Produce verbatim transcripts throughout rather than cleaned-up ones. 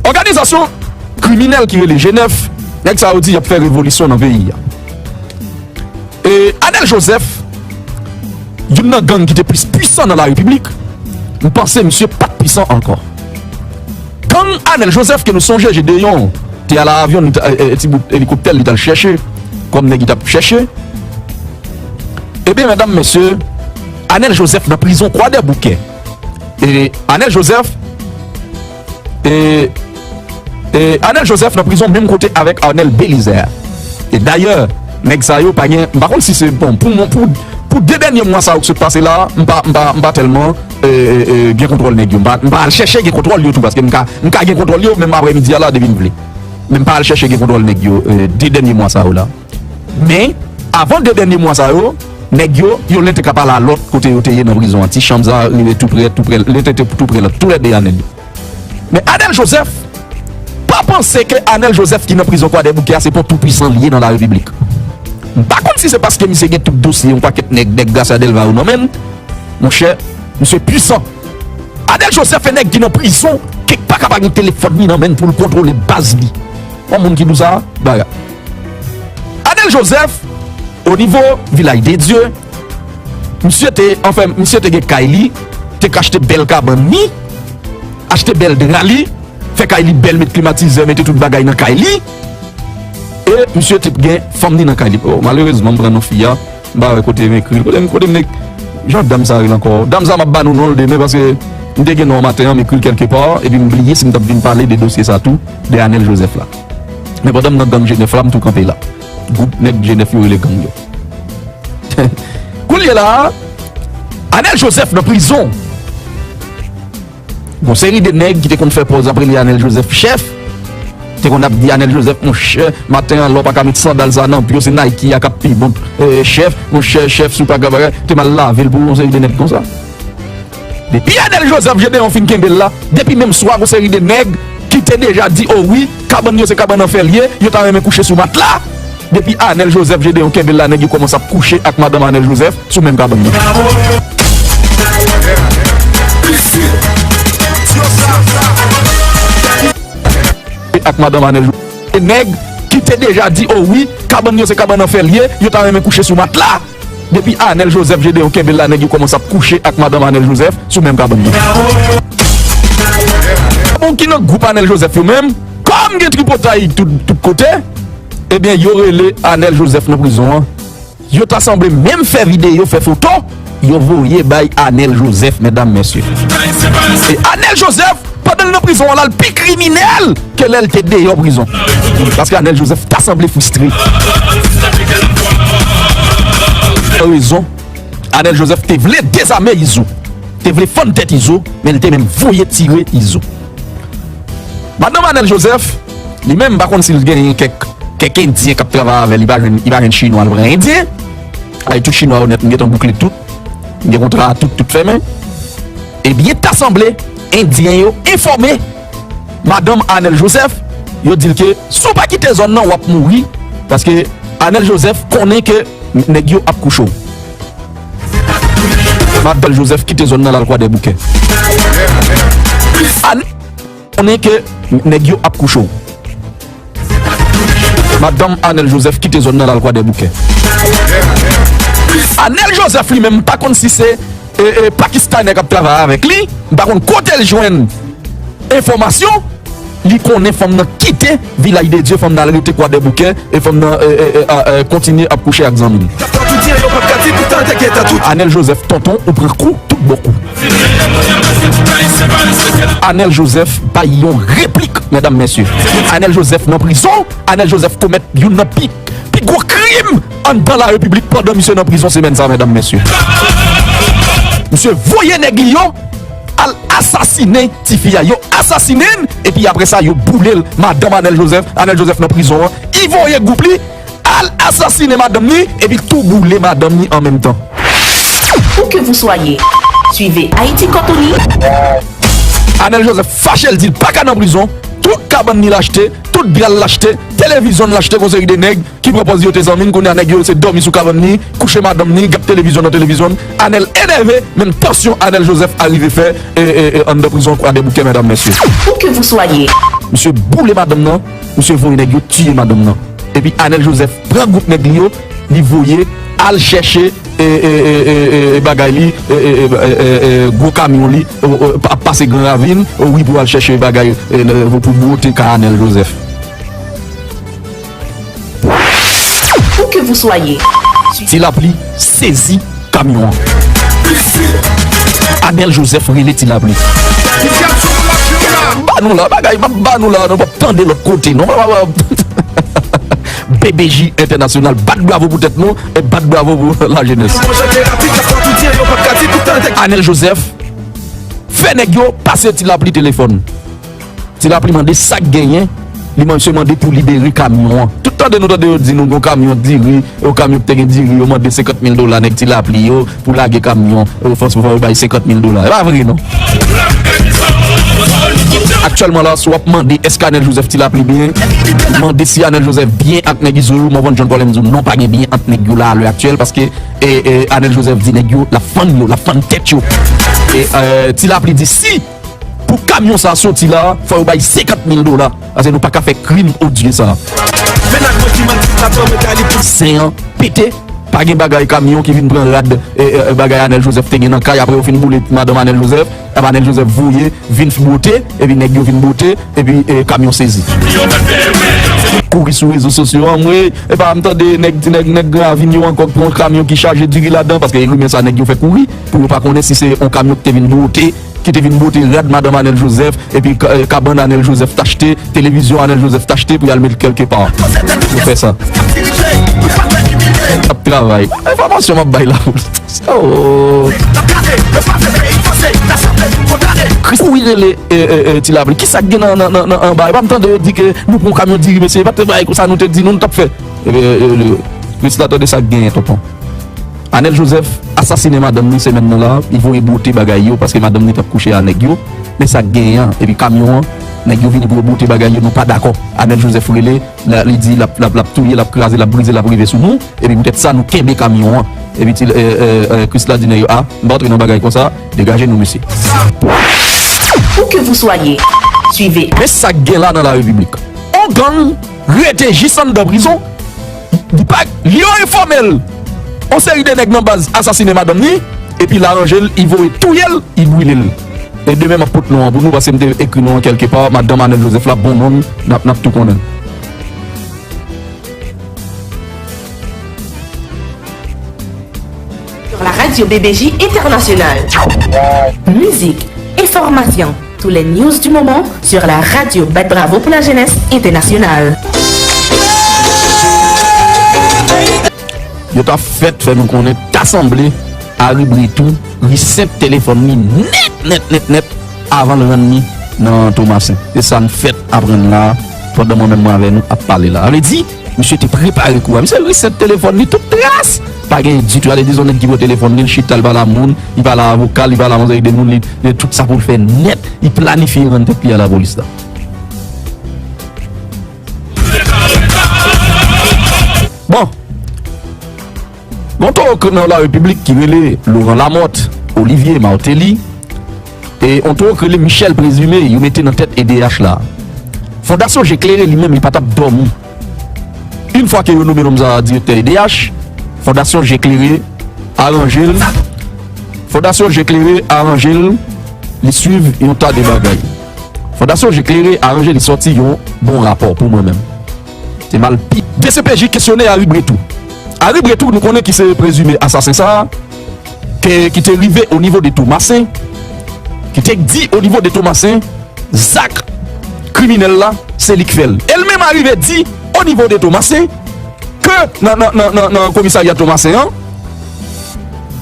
Òganizasyon kriminèl ki rele G nèf, nèg sa yo di y ap fè revolisyon nan peyi a. E Anèl Jozèf, youn nan gang ki te plis pwisan nan la repiblik, m panse misye pa t pwisan ankò. Gang Anèl Jozèf ke nou sonje Jedeyon te al a avyon, li t- e, e, ti bout elikoptè l li t al chèche kòm nèg li t ap chèche. Ebyen medam mesye, Anèl Jozèf nan prizon Kwadèboukè. E Anèl Jozèf e, e Anèl Jozèf nan prizon menm kote avèk Anèl Belizaire. E dayè, nèg sa yo pa gen, m pa konn si se bon pou mwen, pou, pou de dènye mwa sa yo ki sot pase la, m pa, m pa, m pa tèlman e, e, e, gen kontwòl nèg yo. M pa, m pa al chèche gen kontwòl yo tou, paske m ka, m ka gen kontwòl yo menm aprèmidi a la depi m vle. Men m pa al chèche gen kontwòl nèg yo e, de dènye mwa sa yo la. Men, avan de dènye mwa sa yo, nèg yo, yo lente k ap al a lòt kote yo te ye nan prizon an. Ti chanm sa rive tou prè, tou prè, lente te tou prè lòt, toulède a nèg yo. Men Anèl Jozèf, pa panse ke Anèl Jozèf ki nan prizon Kwadèboukè a se pon toupwisan li ye nan la repiblik. M pa konn si se paske misye gen tout dosye yon pakèt nèg, nèg Gracia Delva yo nan men l. Monchè, misye pwisan. Anèl Jozèf e nèg ki nan prizon, kèk pa ka pa gen telefòn li nan men l pou l kontwole baz li. Yon moun ki di w sa, bagay. Anèl Jozèf, o nivo Vilaj de Dye, misye te, anfen, misye te gen kay li, te ka achte bèl kabann li, achte bèl dra li, fè kay li bèl, met klimatizè, mete tout bagay nan kay li. E misye te gen fanm li nan kay li. Oh, malerezman, m pran non fi a, m pa wè kote m ekri l. Kote m, kote m, jan dam sa rele ankò? Dam sa, m ap ba nou non l demen, paske m te gen non an maten an, m ekri l kèlke pa, epi m bliye si m t ap vin pale de dosye sa tou, de Anèl Jozèf la. Men pandan m nan gang G nèf la, m tou kanpe la. Gwoup nèg G nèf yo rele gang yo. Kounye la a, Anèl Jozèf nan prizon. Gon seri de nèg ki te konn fè pòz ap rele Anèl Jozèf chèf. Te konn ap di Anèl Jozèf, monchè, maten an, lè w pa ka met sandal sa nan pye w, se Nike a k ap pi bon. E, chèf, monchè, chèf, si w pa ka bagay, te mal lave l pou yon seri de nèg konsa. Depi Anèl Jozèf Jedeyon fin kenbe l la, depi menm swa, gon seri de nèg ki te deja di, o wi, kabann yo se kabann anfè l ye, yo ta renmen kouche sou matla. Depi Anèl Jozèf Jedeyon kenbe l la, nèg yo kòmanse ap kouche ak madanm Anèl Jozèf sou menm kabann nan. Ak madanm Anèl Jozèf. E nèg ki te deja di, o wi, kabann yo se kabann anfè l ye, yo ta renmen kouche sou matla. Depi Anèl Jozèf Jedeyon kenbe l la, nèg yo kòmanse ap kouche ak madanm Anèl Jozèf sou menm kabann nan. Bon, ki nan gwoup Anèl Jozèf yo menm, kòm gen tripotay tout, tout kote, ebyen, yo rele Anèl Jozèf nan prizon an. Yo ta sanble menm fè videyo, fè foto, yo voye bay Anèl Jozèf, medam, mesye. E Anèl Jozèf, pandan l nan prizon an la, l pi kriminèl ke lè l te deyò prizon. Paske Anèl Jozèf ta sanble fristre. Rezon, Anèl Jozèf te vle dezame Izo, te vle fann tèt Izo, men l te menm voye tire Izo. Madanm Anèl Jozèf, li menm, m pa konn si l genyen kèk, kèk endyen k ap travay avè l, li pa jwenn, li pa jwenn chinwa, l pran endyen. Ay, tout chinwa yo nèt, m gentan boukle tout. M gen kontra a tout, tout fèmen. Ebyen, ta sanble, endyen yo enfòme madanm Anèl Jozèf, yo di l ke si w pa kite zòn nan, w ap mouri, paske Anèl Jozèf konnen ke nèg yo ap kouche w. Madanm Jozèf kite zòn nan, l al Kwadèboukè. Anèl konnen ke nèg yo ap kouche w. Madanm Anèl Jozèf kite zòn nan, l al Kwadèboukè. Anèl Jozèf li menm, m pa konn si se e, e, Pakistanè k ap travay avèk li, m pa konn kote l jwenn enfòmasyon, li konnen fanm nan kite Vilaj de Dye, fanm nan al rete Kwadèboukè, e fanm nan e, e, e, a, e, kontinye ap kouche ak zanmi l. Anèl Jozèf, tonton, ou pran kou, tout bon kou. Anèl Jozèf bay yon replik, medam, mesye. Anèl Jozèf nan prizon, Anèl Jozèf komèt youn nan pi, pi gwo krim anndan la repiblik pandan misye nan prizon semèn sa, medam, mesye. Misye voye nèg li yo al asasinen tifi a. Yo asasinen l, epi apre sa, yo boule l. Madanm Anèl Jozèf, Anèl Jozèf nan prizon an, li voye gwoup li al asasinen madanm ni, epi tou boule madanm ni an menm tan. Où que vous soyez, suivez Haïti Quand on y Anèl Jozèf fache, l di l pa ka nan prizon. Tout kabann ni l achte, tout dra l achte, televizyon l achte, gon seri de nèg ki pran pòz yo te zanmi l, kounye a nèg yo se dòmi sou kabann ni, kouche madanm ni, gad televizyon nan televizyon. Anèl enève, menm tansyon Anèl Jozèf arive fè e, e, e, anndan prizon Kwadèboukè, medam, mesye. Où que vous soyez, Misye boule madanm nan, misye voye nèg yo tiye madanm nan. Epi Anèl Jozèf pran gwoup nèg li yo, li voye al chèche e, e, e, e, e, e, bagay li, e, e, e, e, e, e, gwo kamyon li, o, o, ap pase Gran Ravin, o, wi, pou al chèche bagay, e, pou bwote kay Anèl Jozèf. Où que vous soyez. Ti Lapli sezi kamyon an. Anèl Jozèf rele Ti Lapli. Ba nou la, bagay, ba, ba nou la, nou p ap tande lòt kote, non. B B J Entènasyonal, bat bravo pou tèt nou, e bat bravo pou lajenès. Anèl Jozèf fè nèg yo pase Ti Lapli telefòn. Ti Lapli mande sa k genyen, li misye mande pou libere kamyon an. Tout tande nou tande yo di nou gon kamyon diri, yon kamyon ki te gen diri, yo mande senkant mil dola nèg Ti Lapli yo pou lage kamyon, yo fòse fò yo bay senkant mil dola. E pa vre non. Aktyèlman la, si w ap mande èske Anèl Jozèf Ti Lapli byen, mande si Anèl Jozèf byen ak nèg Izo yo, Morvan John Paul m di w non, pa gen byen ant nèg yo la alè aktyèl, paske e, e, Anèl Jozèf di nèg yo, l ap fann yo, l ap fann tèt yo. E, e, Ti Lapli di si pou kamyon sa a soti la, fò yo bay senkant mil dola. Paske nou pa ka fè krim odye sa a. Mennaj mwen ki manti, sa fè mwen ka li pou. Sen an pete, pa gen bagay kamyon ki vin pran rad, e, e, bagay Anèl Jozèf te gen nan kay, apre yo fin boule madanm Anèl Jozèf, ap Anèl Jozèf voye, vin bwote, epi nèg yo vin bwote, epi, e, kamyon sezi. Kouri sou rezo sosyo, anmwe, epa m tande nèg, nèg, nèg Gran Ravin yo ankò pran kamyon ki chaje diri ladan, paske rimè sa nèg yo fè kouri, pou yo pa konnen si se yon kamyon ki te vin bwote, ki te vin bwote rad madanm Anèl Jozèf, epi ka-, e, kabann Anèl Jozèf t achte, televizyon Anèl Jozèf t achte pou y al met kèlke pa. Yo fè sa. Ap travay. Enfòmasyon m ap bay la. Oh. Kris, wi, rele, e, e, e, Ti Lapli. Kisa k gen nan, nan, nan, nan anba? E pa m tande yo di ke nou pran yon kamyon diri, mesye. E pa t bay konsa nou te di nou, nou t ap fè. E, e, e, Kris la tande sa k genyen, tonton. Anèl Jozèf asasinen madanm li semèn nan la, li voye bwote bagay yo paske madanm li t ap kouche a nèg yo. Men sa k genyen an, epi kamyon an, nèg yo vini pou yo bwote bagay yo, nou pa dakò. Anèl Jozèf rele, la, li di l ap, l ap, l ap touye, l ap kraze, l ap brize, l ap rive sou nou. Epi poutèt sa, nou kenbe kamyon an. Epi ti, e, e, e, Kris la di nèg yo, a, m pa antre nan bagay konsa, degaje nou, mesye. Où que vous soyez, suivez. Men sa k gen la nan la repiblik. On gang rete jis anndan prizon. Li pa, li yon enfòmèl. On seri de nèg nan baz asasinen madanm li, epi l aranje l, li voye touye l, li brile l. E demen m ap pot non an pou nou, paske m te ekri non an kèlke pa, madanm Anèl Jozèf la, bon non l, n ap, n ap tou konnen l. Sur la radio B B J Internationale. Musique, information, tous les news du moment sur la radio Bat Bravo pour la Jeunesse Internationale. Yo ta fèt fè nou konnen ta sanble Harry Bretou reset telefòn li nèt, nèt, nèt, nèt avan l rann li nan Tomasen. Se sa n fèt aprann la, pandan mwen menm mwen avè nou ap pale la. Sa vle di, misye te prepare kou a. Misye reset telefòn li, tout tras. Pa gen ditou. Ale di se yon nèg ki pran telefòn li, li chita, li pale a moun, li pale a avoka, li pale a yon seri de moun, li, li tout sa pou l fè nèt. Li planifye rann tèt li a lapolis la. Bon. Gon towo k nan la repiblik ki rele Laurent Lamothe, Olivier Martelly, e yon towo k rele Michel Présumé, yo mete nan tèt E D H la. Fondasyon Je Klere li menm, li pa t ap dòmi. Yon fwa ke yo nonmen nonm sa a direktè E D H, Fondasyon Je Klere aranje l. Fondasyon Je Klere aranje l, li swiv yon ta de bagay. Fondasyon Je Klere aranje li sòti yon bon rapò pou mwen menm. Se mal pi. D C P J kesyone Harry Bretou. Harry Bretou, nou konnen ki se prezime asasen sa a, ke, ki te rive o nivo de Tomasen, ki te di o nivo de Tomasen, zak kriminèl la, se li k fè l. E l menm arive di o nivo de Tomasen, ke nan, nan, nan, nan, nan komisarya Tomasen an,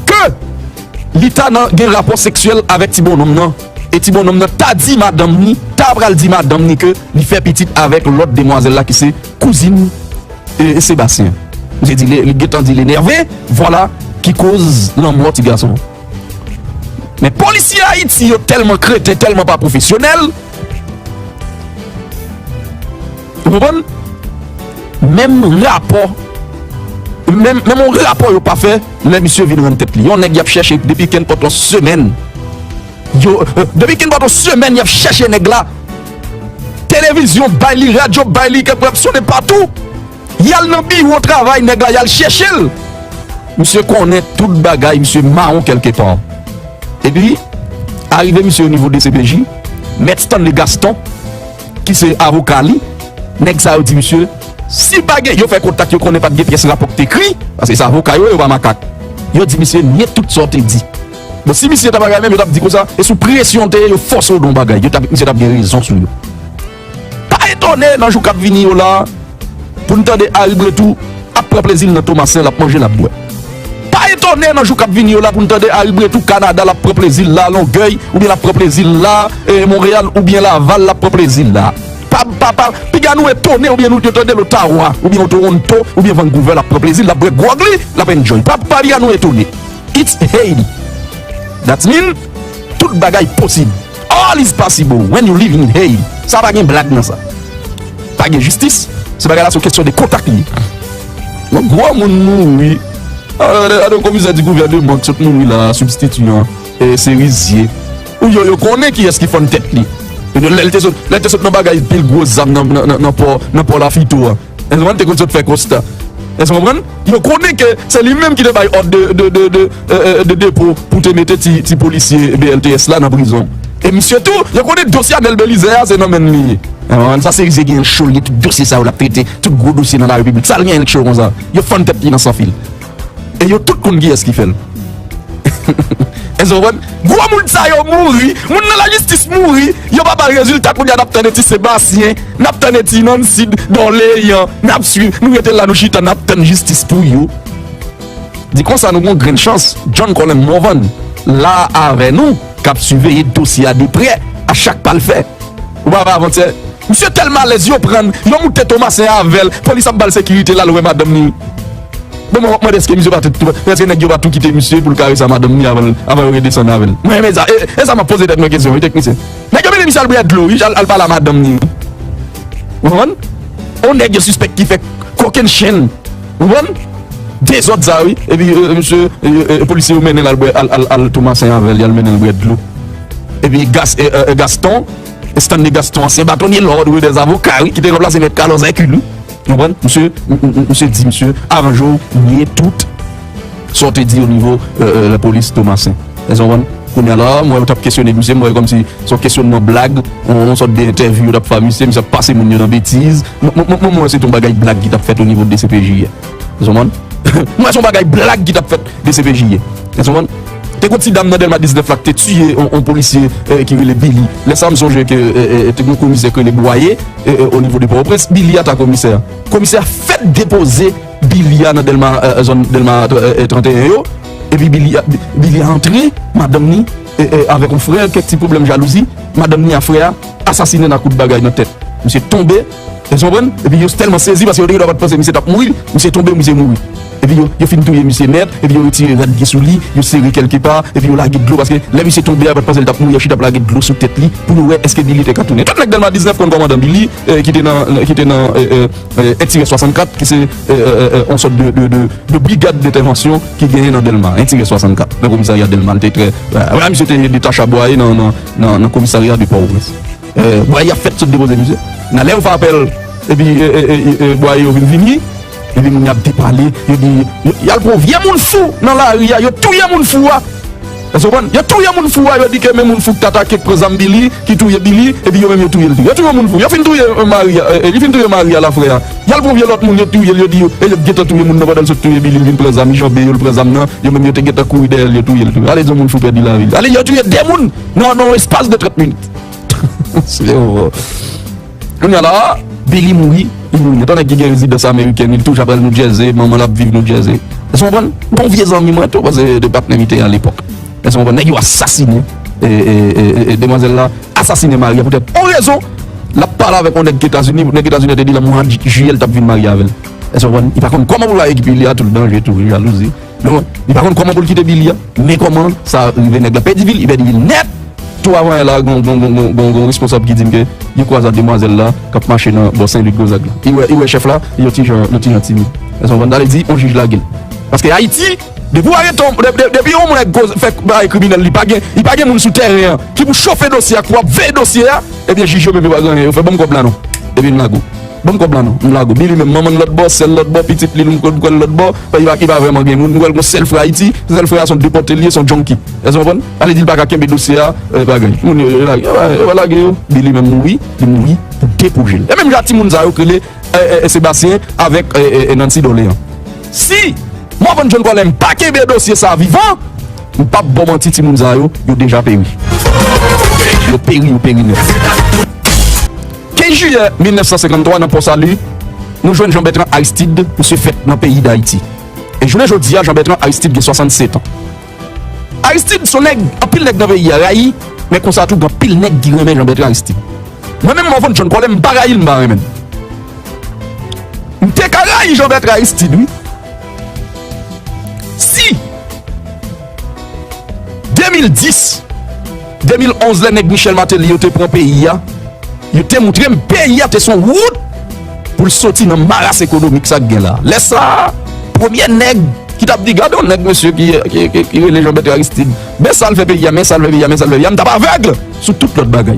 ke li ta nan gen rapò seksyèl avèk ti bonnonm nan. E ti bonnonm nan ta di madanm ni, ta pral di madanm ni ke li fè pitit avèk lòt demwazèl la ki se kouzin, e, Sebastyen. Misye di li, li gentan di l enève, vwala ki koz lanmò ti gason an. Men polisye Ayiti yo tèlman kreten, tèlman pa pwofesyonèl, ou konprann? Menm rapò, menm, menm yon rapò yo pa fè, lè misye vin rann tèt li. Yon nèg y ap chèche depi kenpòt yon semèn. Yo, euh, depi kenpòt yon semèn y ap chèche nèg la. Televizyon televizyon bay li, radyo bay li, kèk pwèp sonnen patou. Y al nan biwo travay nèg la, y al chèche l. Misye konnen tout bagay, misye mawon kèlkepa. Epi, arive misye o nivo D C P J, Mèt Stanley Gaston, ki se avoka li, nèg sa yo di misye, si pa gen, yo fè kontak, yo konnen pa t gen pyès rapò k t ekri, paske se avoka yo, yo pa makak. Yo di misye, nye tout sa w te di. Bon, si misye ta bagay menm, yo t ap di konsa, e sou presyon te ye, yo fòse w nan bagay, yo t ap, misye t ap gen rezon sou yo. Pa etone nan jou k ap vini yo la, pou n tande Harry Bretou ap pran plezi l nan Tomasen, l ap manje, l ap bwè. Pa etone nan jou k ap vini yo la pou n tande Harry Bretou Kanada, l ap pran plezi l la Longèy, oubyen l ap pran plezi l la eh, Monreyal, oubyen Laval, l ap pran plezi l la. Pa, pa, pa, piga nou etone oubyen nou tande l Otawa, oubyen Toronto, oubyen Vancouver, l ap pran plezi l, l ap bwè gwòg li, l ap enjoy. Pa, pa piga nou etone. It's Haiti. That mean, tout bagay posib. All is possible when you live in Haiti. Sa pa gen blag nan sa. Pa gen jistis. Se bagay la se yon kesyon de kontak li ye. Yon gwo moun mouri. Ade komisè di gouvèneman ki sot mouri la, sibstityan, e Serizye. Ou yo, yo konnen kiyès ki fann tèt li. Lè l te sot, lè l te sot nan bagay pil gwo zam nan, nan, nan, nan pò, nan pò Lafito a. Èske w konprann? Te konn sot fè konsta. Èske w konprann? Yo konnen ke se li menm ki te bay òd de, de, de, de, eh, eh, de depo pou te mete ti, ti polisye B L T S la nan prizon. E misye tou, yo konnen dosye Anèl Belizaire a se nan men li ye. Èske w konprann? Sa Serizye genyen l cho, li gen tout dosye sa yo l ap trete, tout gwo dosye nan larepiblik. Sa l genyen l cho konsa? Yo fann tèt li nan sanfil. E yo tout konn kiyès ki fè l. Èske w konprann? Gwo moun sa yo mouri, moun nan lajistis mouri, yo pa bay rezilta, kounye a n ap tann ti Sebastien, n ap tann ti Nancy, Dorlean, n ap swiv, nou rete la, nou chita, n ap tann jistis pou yo. Di konsa, nou gen yon grenn chans, John Colin Morvan la avè nou, k ap siveye dosye a de prè, a chak pa l fè. Ou pa wè avantyè, misye tèlman alèz, yo pran l, yo moute Tomasen avè l, polis ap ba l sekirite, l al wè madanm li. Bon, mwen, mwen, èske misye pa tou, tou, èske nèg yo pa tou kite misye pou l kare sa madanm li avan, avan yo redesann avè l? Mwen, men sa, e, e sa m ap poze tèt mwen kesyon, wi, teknisyen. Nèg yo mennen misye al bwè dlo, wi, al, al pale a madanm li, wi. Ou konprann? On nèg yo sispèk ki fè kokennchenn. Ou konprann? Dezòd sa, wi. Epi, e, e, misye, e, e, e, polisye yo mennen l al bwè, al, al, al Tomasen avè l, y al mennen l bwè dlo. Epi Gas-, e, e, e, Gaston, Stanley Gaston, ansyen batonye, lòd dè zavoka, wi, ki te ranplase mèt Carlos Hercule, wi. Ou konprann? Misye, m, m, m, misye di, misye, avan jou, nye tout sa w te di o nivo, e, e, lapolis Tomasen. Èske w konprann? Kounye a la, mwen, yo t ap kesyone misye, mwen, kòmsi se yon kesyonnman blag, yon, yon sòt de entèvyou yo t ap fè a misye, misye ap pase moun yo nan betiz. Mwen, mwen, mwen, mwen, mwen, se te yon bagay blag ki t ap fèt o nivo de D C P J a. Èske w konprann? Mwen, se yon bagay blag ki t ap fèt D C P J a. Èske w konprann? Te gon ti dam nan Dèlma diznèf la ki te tiye yon, yon polisye, eh, ki rele Billy. Lè sa, m sonje ke, eh, eh, te gon komisè ki rele Bwaye, eh, eh, o nivo de Pòtoprens. Billy a ta komisè a. Komisè a fèk depoze Billy a nan Dèlma, eh, zòn Dèlma, eh, eh, trannteyen yo. Epi Billy a, Billy a antre, madanm ni, eh, eh, avèk yon frè, kèk ti pwoblèm jalouzi. Madanm ni a frè a asasinen nan kout bagay nan tèt. Misye tonbe, èske w konprann? Epi yo tèlman sezi paske yo te gentan pa t panse misye t ap mouri, misye tonbe, misye mouri. Epi yo, yo fin touye misye nèt, epi yo retire rad ki sou li, yo sere kèlkepa, epi yo lage dlo paske lè misye tonbe a, yo pa t panse l t ap mouri, yo chita ap lage dlo sou tèt li pou yo wè èske Billy te ka tounen. Tout nèg Dèlma diznèf konn kòmandan Billy, eh, ki te nan, ki te nan, eh, eh, eh, en tirè swasannkat, ki se, eh, eh, eh, eh, yon sòt de, de, de, de brigad dentèvansyon ki genyen nan Dèlma, en tirè swasannkat, nan komisarya Dèlma, li te trè, eh, misye te detache a Bwaye nan, nan, nan, nan komisarya de Pòtoprens. Eh, Bwaye ap fèk sot depoze misye. Nan lè yo fè apèl, epi, eh, eh, eh, eh, Bwaye yo vin vini, epi moun yo ap depale, yo di, yo, y al pran vye moun fou nan lari a, yo touye moun fou a. Èske w konprann? Yo touye moun fou a, yo di ke men moun fou k t atake k pran zam Billy, ki touye Billy, epi yo menm yo touye l tou. Yo touye moun fou. Yo fin touye, eh, mari a, eh, eh, li fin touye mari a la frè a. Y al pran vye lòt moun, yo touye l, yo di yo, e yo t gentan touye moun nan pandan l sot touye Billy, l vin pran zam, li janbe yo, l pran zam nan, yo menm yo te gentan kouri dèyè l, yo touye l tou. Ale di yon moun fou pèdi lavi l. Ale, yo touye de moun nan, nan yon espas de trant minit. Se yon Kounye a la, Billy mouri, li mouri nèt. Yon nèg ki gen rezidans amerikèn, li toujou ap al New Jersey, manman l ap viv New Jersey. Èske w konprann? Bon vye zanmi mwen tou, paske de patnè m te alepòk. Èske w konprann? Nèg yo asasinen, e, e, e, e, e, demwazèl la, asasinen mari a poutèt yon rezon, l ap pale avèk yon nèg ki Etazini, nèg Etazini te di l an mwa jiyè l t ap vin marye avè l. Èske w konprann? Li pa konn kòman pou l va rekipe li a, tout danje, tou jalouzi. Donk, li pa konn kòman pou l kite Billy a, men kòman sa rive nèg la pèdi vi l, li pèdi vi l nèt. Tou avan yè la, gon, gon, gon, gon, gon, gon responsab ki di m ke yo kwaze ak demwazèl la k ap mache nan bò Sen Lik Gonzag la. Li wè, li wè chèf la, yo ti jan, yo ti jan timid. Èske w konprann? Sa vle di, yon jij lage l. Paske Ayiti, depi w arete yon, de, de, depi yon moun nèg koz, fè bagay kriminèl, li pa gen, li pa gen moun sou tèren an ki pou chofe dosye a, ki pou ap veye dosye a, ebyen, jij yo menm yo pa gen anyen, yo fè ban m kòb la non. Epi m lage w. Ban m kòb la non, m lage w. Billy menm, manman l lòt bò, sè l lòt bò, pitit li, m kwè l lòt bò, pa, li pa, li pa vrèman gen moun. M kwè l gon sèl frè Ayiti, sèl frè a se yon depòte li ye, se yon junkie. Èske w konprann? Sa vle di l pa ka kenbe dosye a, e, bagay. Moun yo, yo lage, yo pa, yo pa lage yo. Billy menm mouri, li mouri pou de pwojè l. E menm jan timoun sa yo k rele, e, e, e, Sebastien avèk, e, e, e, Nancy Dorléans. Si Morvan John Colem pa kenbe dosye sa vivan, m p ap ba w manti, timoun sa yo, yo deja peri. Yo peri, yo peri nèt. Kenz jiyè mil nèf san senkanntwa, nan Pò Sali, nou jwenn Jean Bertrand Aristide, misye fèt nan peyi Dayiti. E jounen jodi a, Jean Bertrand Aristide gen swasannsèt an. Aristide se yon nèg, anpil nèg nan peyi a rayi, men konsa tou, gen anpil nèg ki renmen Jean Bertrand Aristide. Mwen menm, Morvan John Colem, m pa rayi l, m pa renmen l. M te ka rayi Jean Bertrand Aristide, wi. Si de mil dis, de mil onz, lè nèg Michel Martelly yo te pran peyi a, yo te montre m peyi a te se yon wout pou l soti nan maras ekonomik sa k gen la. Lè sa a, premye nèg ki t ap di, "Gade yon nèg, mesye, ki, ki, ki, ki rele Jean Bertrand Aristide. Men sa l fè peyi a, men sa l fè peyi a, men sa l fè peyi a," m t ap avèg sou tout lòt bagay.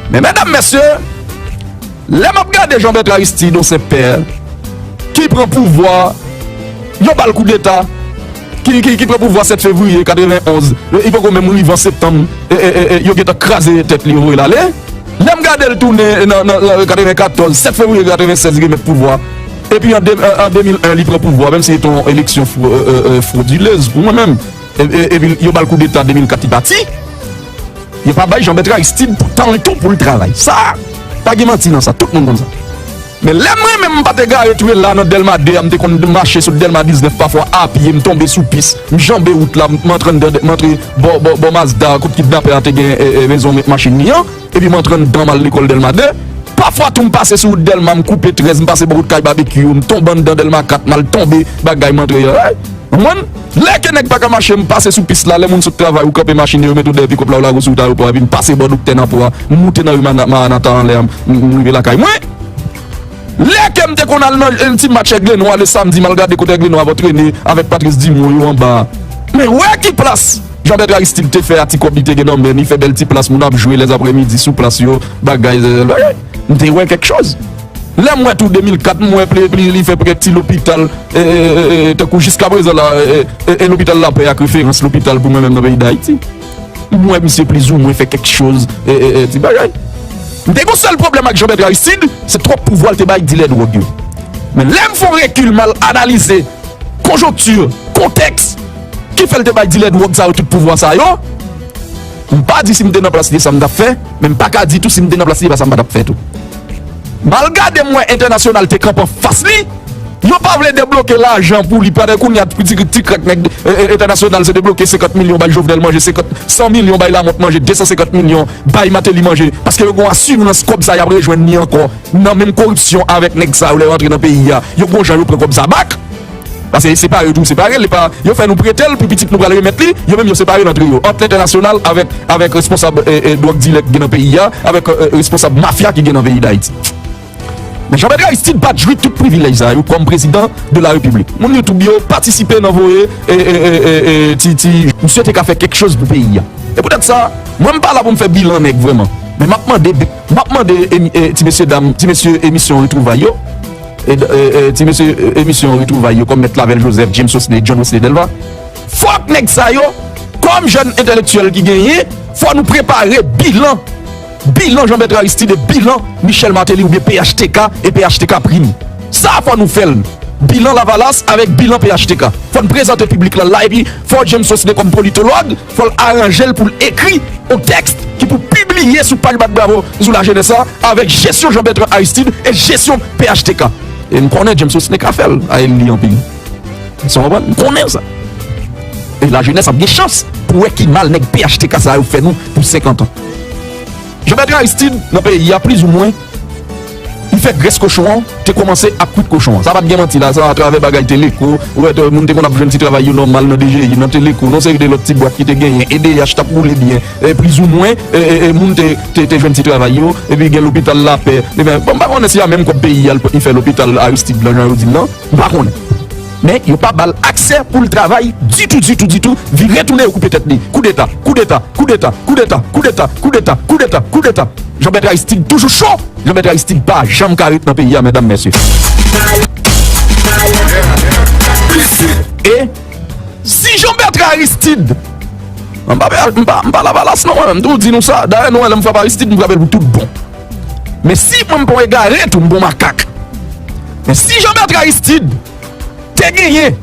Men, medam, mesye, lè m ap gade Jean Bertrand Aristide, yon senp pè, ki pran pouvwa, yo ba l koudeta, ki, ki, ki pran pouvwa sèt fevriye katrevenn onz, e, li poko menm rive an septanm, e, e, e, e, yo gentan kraze tèt li, yo voye l ale. Lè m gade l tounen nan, nan, nan katrevenkatòz, sèt fevriye katrevennsèz, li remèt pouvwa. Epi an de, an, an de mil en, li pran pouvwa, menm si se te yon eleksyon fro-, e, e, e, frodilez pou mwen menm. E, e, epi yo ba l koudeta de mil kat, li pati. Yo pa bay Jean Bertrand Aristide pou tan l tou pou l travay. Sa, pa gen manti nan sa, tout moun konn sa. Men lè mwen menm m pa t egare tou la nan Dèlma de a, m te konn mache sot Dèlma diznèf pafwa a pye, m tonbe sou pis, m janbe wout la, m antre anndan, m antre bò, bò, bò Mazda, kot kidnapè a te gen, e, e, rezon met machin li an, epi m antre anndan, m al lekòl Dèlma de. Pafwa tou m pase sou wout Dèlma, m koupe trèz, m pase bò wout kay Babekyou, m tonbe anndan Dèlma kat, m al tonbe, bagay m antre, e, Konprann? Lè ke nèg pa ka mache, m pase sou pis la, lè moun sot travay, ou kanpe machin, yo mete w dèyè pikòp la, ou lage w sou wout ayewopò a, epi m pase bò doktè Nanpwen an, m moute nan ri Mana-, Maranata anlè a, m, m, m rive lakay mwen. Lè ke m te konn al nan yon ti match Aigle Noir le samdi, m al gade kote Aigle Noir ap antrene avèk Patrice Dumont yo anba a. Men wè ki plas Jean Bertrand Aristide te fè a ti kòb li te gen nan men, li fè bèl ti plas, moun ap jwe lèzapremidi sou plas yo, bagay, bagay. M te wè kèk chòz. Lè m wè tou de mil kat, m wè pli, pli, li fè prè ti lopital, e, e, e, e, tankou jiskaprezan la, e, e, e, lopital Lapè ak referans lopital pou mwen menm nan peyi Dayiti. M wè misye plizoumwen fè kèk chòz, e, e, e, ti bagay. M te gen yon sèl pwoblèm ak Jean Bertrand Aristide, se twòp pouvwa l te bay dilè dwòg yo. Men lè m fè yon rekil, m al analize konjonkti, kontèks ki fè l te bay dilè dwòg sa yo tout pouvwa sa yo, m pa di si m te nan plas li e sa m t ap fè, men m pa ka di tou si m te nan plas li e pa sa m pa t ap fè tou. M al gade m wè entènasyonal te kanpe anfas li, yo pa vle debloke lajan pou li, pandan kounye a ti, ti krak nèg, e, e, entènasyonal se debloke senkant milyon bay Jovenel manje, senkant, san milyon bay Lamothe manje, de san senkant milyon bay Martelly manje, paske yo gen yon asirans kòb sa y ap rejwenn li ankò nan menm koripsyon avèk nèg sa yo lè yo antre nan peyi a, yo gen yon jan yo pran kòb sa back. Paske separe tou, separe, li pa, yo fè nou prete l pou pitit nou pral remèt li, yo menm yo separe l antre yo, ant entènasyonal avèk, avèk responsab, e, e, dwòg dilè ki gen nan peyi a, avèk, e, e, responsab mafya ki gen nan peyi Dayiti. Men Jean Bertrand Aristide pa t jwi tout privilèj sa yo kòm prezidan de la repiblik. Moun YouTube yo patisipe nan voye, e, e, e, e, e, ti, ti, misye te ka fè kèk chòz pou peyi a. E poutèt sa, mwen m pa la pou m fè bilan nèg vrèman. Men m ap mande, m ap mande e, e, ti mesye dam, ti mesye emisyon Retwouvay yo, e, e, e, ti mesye, e, emisyon Retwouvay yo, kòm Mèt Clavel Joseph, James Osney, John Wesley Delva, fòk nèg sa yo, kòm jèn entèlektyèl ki genyen, fò nou prepare bilan, bilan Jean Bertrand Aristide e bilan Michel Martelly oubyen P H T K e P H T K Prim. Sa fò nou fè l. Bilan Lavalas avèk bilan P H T K. Fò n prezante piblik lan la, epi fò James Osney kòm politològ, fò l aranje l pou l ekri yon tèks ki pou pibliye sou paj Bat Bravo sou lajenès la, avèk jesyon Jean Bertrand Aristide e jesyon P H T K. E m konnen James Osney ka fè l, a, e l li anpil. Sa w konprann? M konnen sa. E lajenès ap gen chans pou wè ki mal nèg P H T K sa yo fè nou pou senkant an. Jean Bertrand Aristide, nan peyi a, plizoumwen, li fè grès kochon an, te kòmanse ak kwit kochon an. Sa pa t gen manti la, sa atravè bagay Teleco, ou wè, moun te konn ap jwenn ti travay yo nòmal nan D G I, nan Teleco, nan seri de lòt ti bwat ki te genyen, E D H t ap woule byen, e, plizoumwen, e, e, e, moun te, te, te jwenn ti travay yo, epi gen lopital Lapè. Ebyen, bon, m pa konnen si a menm kòb peyi a li fè lopital Aristide lan, jan yo di l lan, m pa konnen. Men yo pa ba l aksè pou l travay ditou, ditou, ditou. Vire tounen, yo koupe tèt li. Koudeta, koudeta, koudeta, koudeta, koudeta, koudeta, koudeta, koudeta. Jean Bertrand Aristide toujou cho. Jean Bertrand Aristide pa janm ka ret nan peyi a, medam, mesye. E si Jean Bertrand Aristide, m pa, m pa, m pa Lavalas non, mwen, m tou di nou sa. Dayè, nou wè, lè m frape Aristide, m frape l pou tout bon. Men si mwen m pa egare tou, m bon makak. Men si Jean Bertrand Aristide te genyen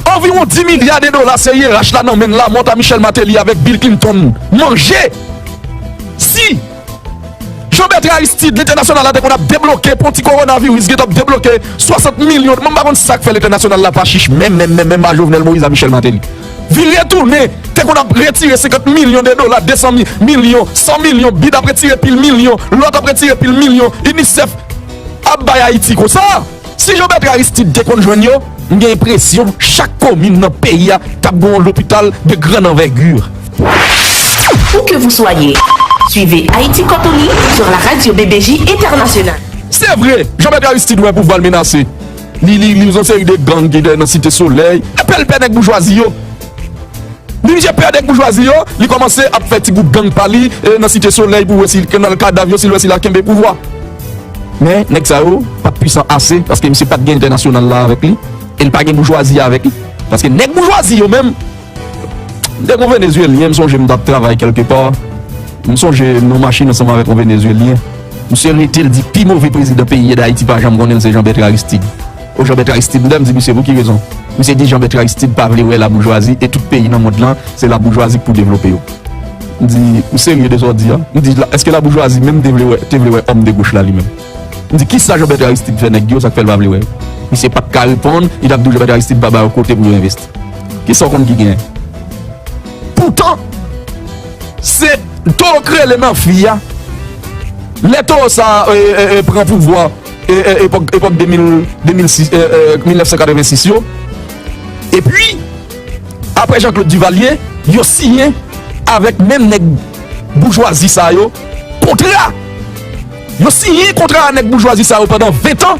anviwon dis milya de dola C I R H la nan men l la, mòt a Michel Martelly avèk Bill Clinton manje. Si Jean Bertrand Aristide, lentènasyonal la te konn ap debloke pou ti kowonaviris, gen t ap debloke swasant milyon, mwen m pa konn sa k fè lentènasyonal la pa chich menm, menm, menm, menm ba Jovenel Moïse a Michel Martelly. Vire tounen, te konn ap retire senkant milyon de dola, de san milyon, san milyon, bid ap retire pil milyon, lòt ap retire pil milyon, UNICEF ap bay Ayiti konsa. Si Jean Bertrand Aristide te konn jwenn yo, m gen enpresyon chak komin nan peyi a t ap gen yon lopital de grande envergure. Où que vous soyez, suivez Haïti Quarterly sur la radio B B J Internationale. Se vre, Jean Bertrand Aristide wè pouvwa l menase. Li, li, li yon seri de gang ki nan Site Solèy. Apèl pè nèg boujwazi yo. Li misye pè nèg boujwazi yo, li kòmanse ap fè ti gwoup gang pa li nan Site Solèy pou wè si l nan kadav yo, si l wè si l a kenbe pouvwa. Men nèg sa yo pa t pwisan ase, paske misye pa t gen entènasyonal la avèk li, e l pa gen boujwazi a avèk li. Paske nèg boujwazi yo menm, m te gen yon Venezyelyen, m sonje m t ap travay kèlkepa, m sonje m nan machin ansanm avèk yon Venezyelyen. Misye rete, l di pi move prezidan peyi Dayiti pa janm konnen l se Jean Bertrand Aristide. O Jean Bertrand Aristide, m di misye pou ki rezon? Misye di Jean Bertrand Aristide pa vle wè laboujwazi e tout peyi nan mond lan se laboujwazi k pou devlope yo. M di, ou serye de sa w di a? M di, èske laboujwazi menm te vle wè, te vle wè òm de goch la li menm? M di, kisa Jean Bertrand Aristide fè nèg yo, sa k fè l pa vle wè yo? Misye pa t ka reponn, li t ap di w Jean Bertrand Aristide pa ba yo kote pou yo envesti. Kisa w konn ki genyen? Poutan, se towo k rele nan fi a. Lè towo sa a pran pouvwa, epòk, epòk de mil, de mil sis, mil nèf san katrevensis yo. Epi, apre Jean Claude Duvalier, yo siyen avèk menm nèg boujwazi sa yo kontra. Yo siyen kontra a nèg boujwazi sa yo pandan ven tan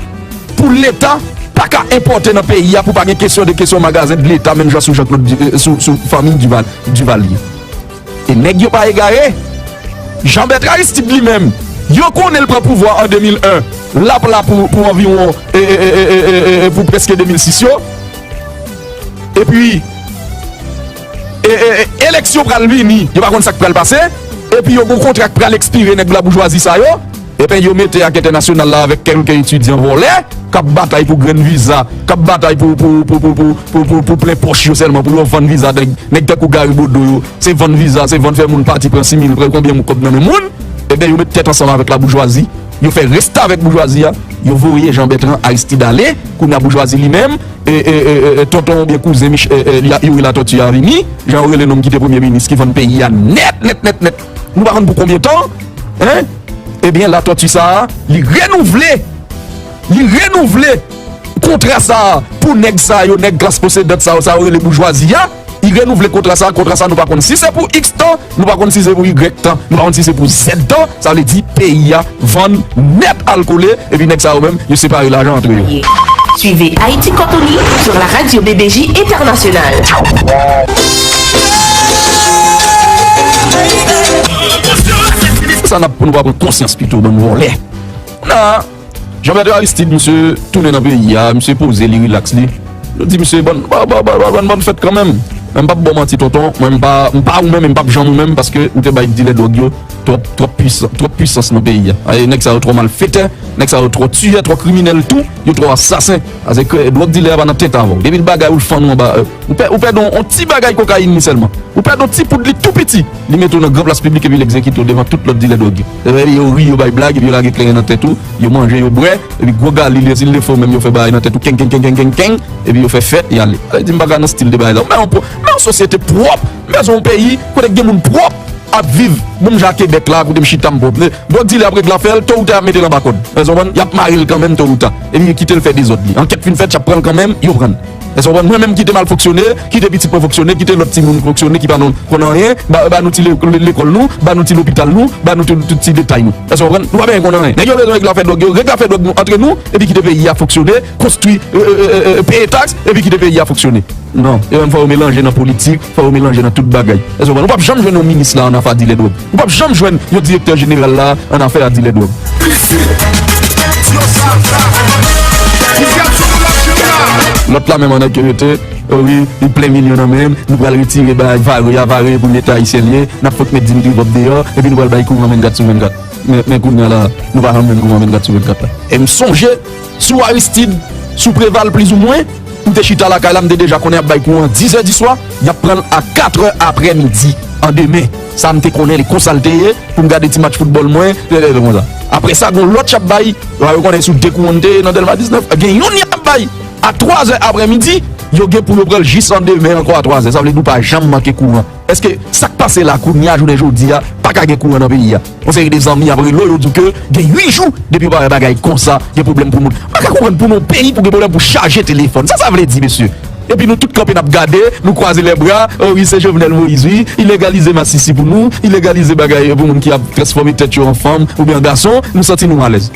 pou Leta pa ka enpòte nan peyi a, pou pa gen kesyon de kesyon magazen de Leta, menm jan sou Jean Claude, sou, sou fanmi Duval, Duvalier. E nèg yo pa egare. Jean Bertrand Aristide li menm, yo konnen l pran pouvwa an de mil en, l ap la pou, pou anviwon, e, e, e, e, e, e, e, pou prèske de mil sis yo. Epi, e, e, e, eleksyon pral vini, yo pa konn sa k pral pase. Epi yo gon kontra k pral ekspire nèg laboujwazi sa yo. Epi yo mete ak entènasyonal la avèk kèlke etidyan vòlè k ap batay pou grenn viza, k ap batay pou, pou, pou, pou, pou, pou, pou, pou plen pòch yo sèlman, pou yo vann viza nèg, nèg tankou Gary Bodeau yo. Se vann viza, se vann fè moun pati pran sis mil, pran konbyen kòb nan men moun. Ebyen, yo met tèt ansanm avèk laboujwazi. Yo fè restavèk boujwazi a. Yo voye Jean Bertrand Aristide ale. Kounye a boujwazi li menm, e, e, e, e, e, tonton oubyen kouzen Mich, e, e, li a, Youri Latortue a vini. Jan yo rele nonm ki te premye minis, ki vann peyi a nèt, nèt, nèt, nèt. Nou pa konn pou konbyen tan, en? Ebyen, Latortue sa a, li renouvle, li renouvle kontra sa a pou nèg sa yo, nèg klas posedant sa yo, sa yo rele boujwazi a. Li renouvle kontra sa a, kontra sa a, nou pa konn si se pou X tan, nou pa konn si se pou Y tan, nou pa konn si se pou Z tan, sa vle di peyi a vann nèt al kole, epi nèg sa yo menm, yo separe lajan antre yo. Suivez Haïti Quarterly sur la radio B B J Internationale. Sa n ap, nou pa pran konsyans pito, bann vòlè. Kounye a, Jean Bertrand Aristide, misye tounen nan peyi a, misye poze li, rilaks li. Yo di misye, bann, bann, bann, bann, bann, bann fèt kanmenm. Men m p ap ba w manti, tonton, mwen m pa, m pa ou menm, m p ap janm ou menm, paske ou te bay dilè dwòg yo twòp, twòp pwisan, twòp pwisans nan peyi a. Ay, nèg sa yo twò malfetè, nèg sa yo twò tiyè, twò kriminèl tou, yo twò asasen. Paske dwòg dilè a pa nan tèt avè w. Depi l bagay ou, l fann ou anba, e, ou pè, ou pèdi yon, yon ti bagay kokayin li sèlman. Ou pèdi yon ti poud li tou piti. Li mete w nan gran plas piblik epi l egzekite w devan tout lòt dilè dwòg yo. Epi yo ri, yo bay blag, epi yo lage kleren nan tèt ou, yo manje, yo bwè, epi gwo gali, si l de fè w menm, yo fè bagay nan tèt ou, kenk, kenk, kenk, kenk, kenk, kenk, epi yo fè fè, y ale. Sa vle di m pa ka nan stil de bagay sa. Men yon po-, men yon sosyete pwòp, m bezwen yon peyi kote gen moun pwòp ap viv. Menm jan a Kebèk la, kote m chita m pwòp. Dwòg dilè ap regle afè l, to ou ta y ap mete l anba kòd. Ou konprann? Y ap mare l kanmenm, to ou ta. Epi yo kite l fè dezòd li. Ankèt fin fèt, y ap pran l kanmenm, yo pran l. Èske w konprann? Mwen menm kite m al fonksyone, kite pitit mwen fonksyone, kite lòt timoun fonksyone ki pa nou konn anyen, ba, ba nou ti le- le- lekòl nou, ba nou ti lopital nou, ba nou ti, ti, ti detay nou. Èske w konprann? Nou pa bezwen konn anyen. Nèg yo bezwen règle afè dwòg yo, règle afè dwòg nou antre nou, epi kite peyi a fonksyone, konstwi, e, e, e, e, peye taks, epi kite peyi a fonksyone. Non, yo menm fò yo melanje nan politik, fò yo melanje nan tout bagay. Èske w konprann? Ou p ap janm jwenn yon minis la an afè dilè dwòg. Ou p ap janm jwenn yon direktè jeneral la an afè a dilè dwòg. Lòt la menm an nèg ke mete, o wi, li plen milyon nan men m, nou pral retire bay Vare a, Vare pou Leta ayisyen l ye, n ap fèk met Dimitri Vorbe deyò, epi nou pral bay kouran vennkat sou vennkat. Men, men kounye a la, nou pa janm jwenn kouran vennkat sou vennkat la. E m sonje, sou Aristide, sou Preval plizoumwen, m te chita lakay la, m te deja konnen y ap bay kouran dizè di swa, y ap pran l a katrè aprèmidi an demen. Sa m te konnen, li konsa l te ye, pou m gade ti match foutbòl mwen, lè, lè, lè, konsa. Apre sa, gon lòt y ap bay, yo konnen sou de kouran m te ye nan Dèlma diznèf, gen youn y ap bay a twazè aprèmidi, yo gen pou yo pran l jis an demen ankò a twazè. Sa vle di ou pa janm manke kouran. Èske sa k pase la kounye a jounen jodi a, pa ka gen kouran nan peyi a? Yon seri de zanmi ap rele w, yo di w ke gen uit jou depi yo pa wè bagay konsa, gen pwoblèm pou moun. M pa ka konprann pou nou peyi pou gen pwoblèm pou chaje telefòn. Sa sa vle di, mesye? Epi nou tout kanpe n ap gade, nou kwaze lè bra, o wi, se Jovenel Moïse, wi, li legalize masisi pou nou, li legalize bagay pou moun ki ap transfòme tèt yo an fanm oubyen an gason, nou santi nou alèz.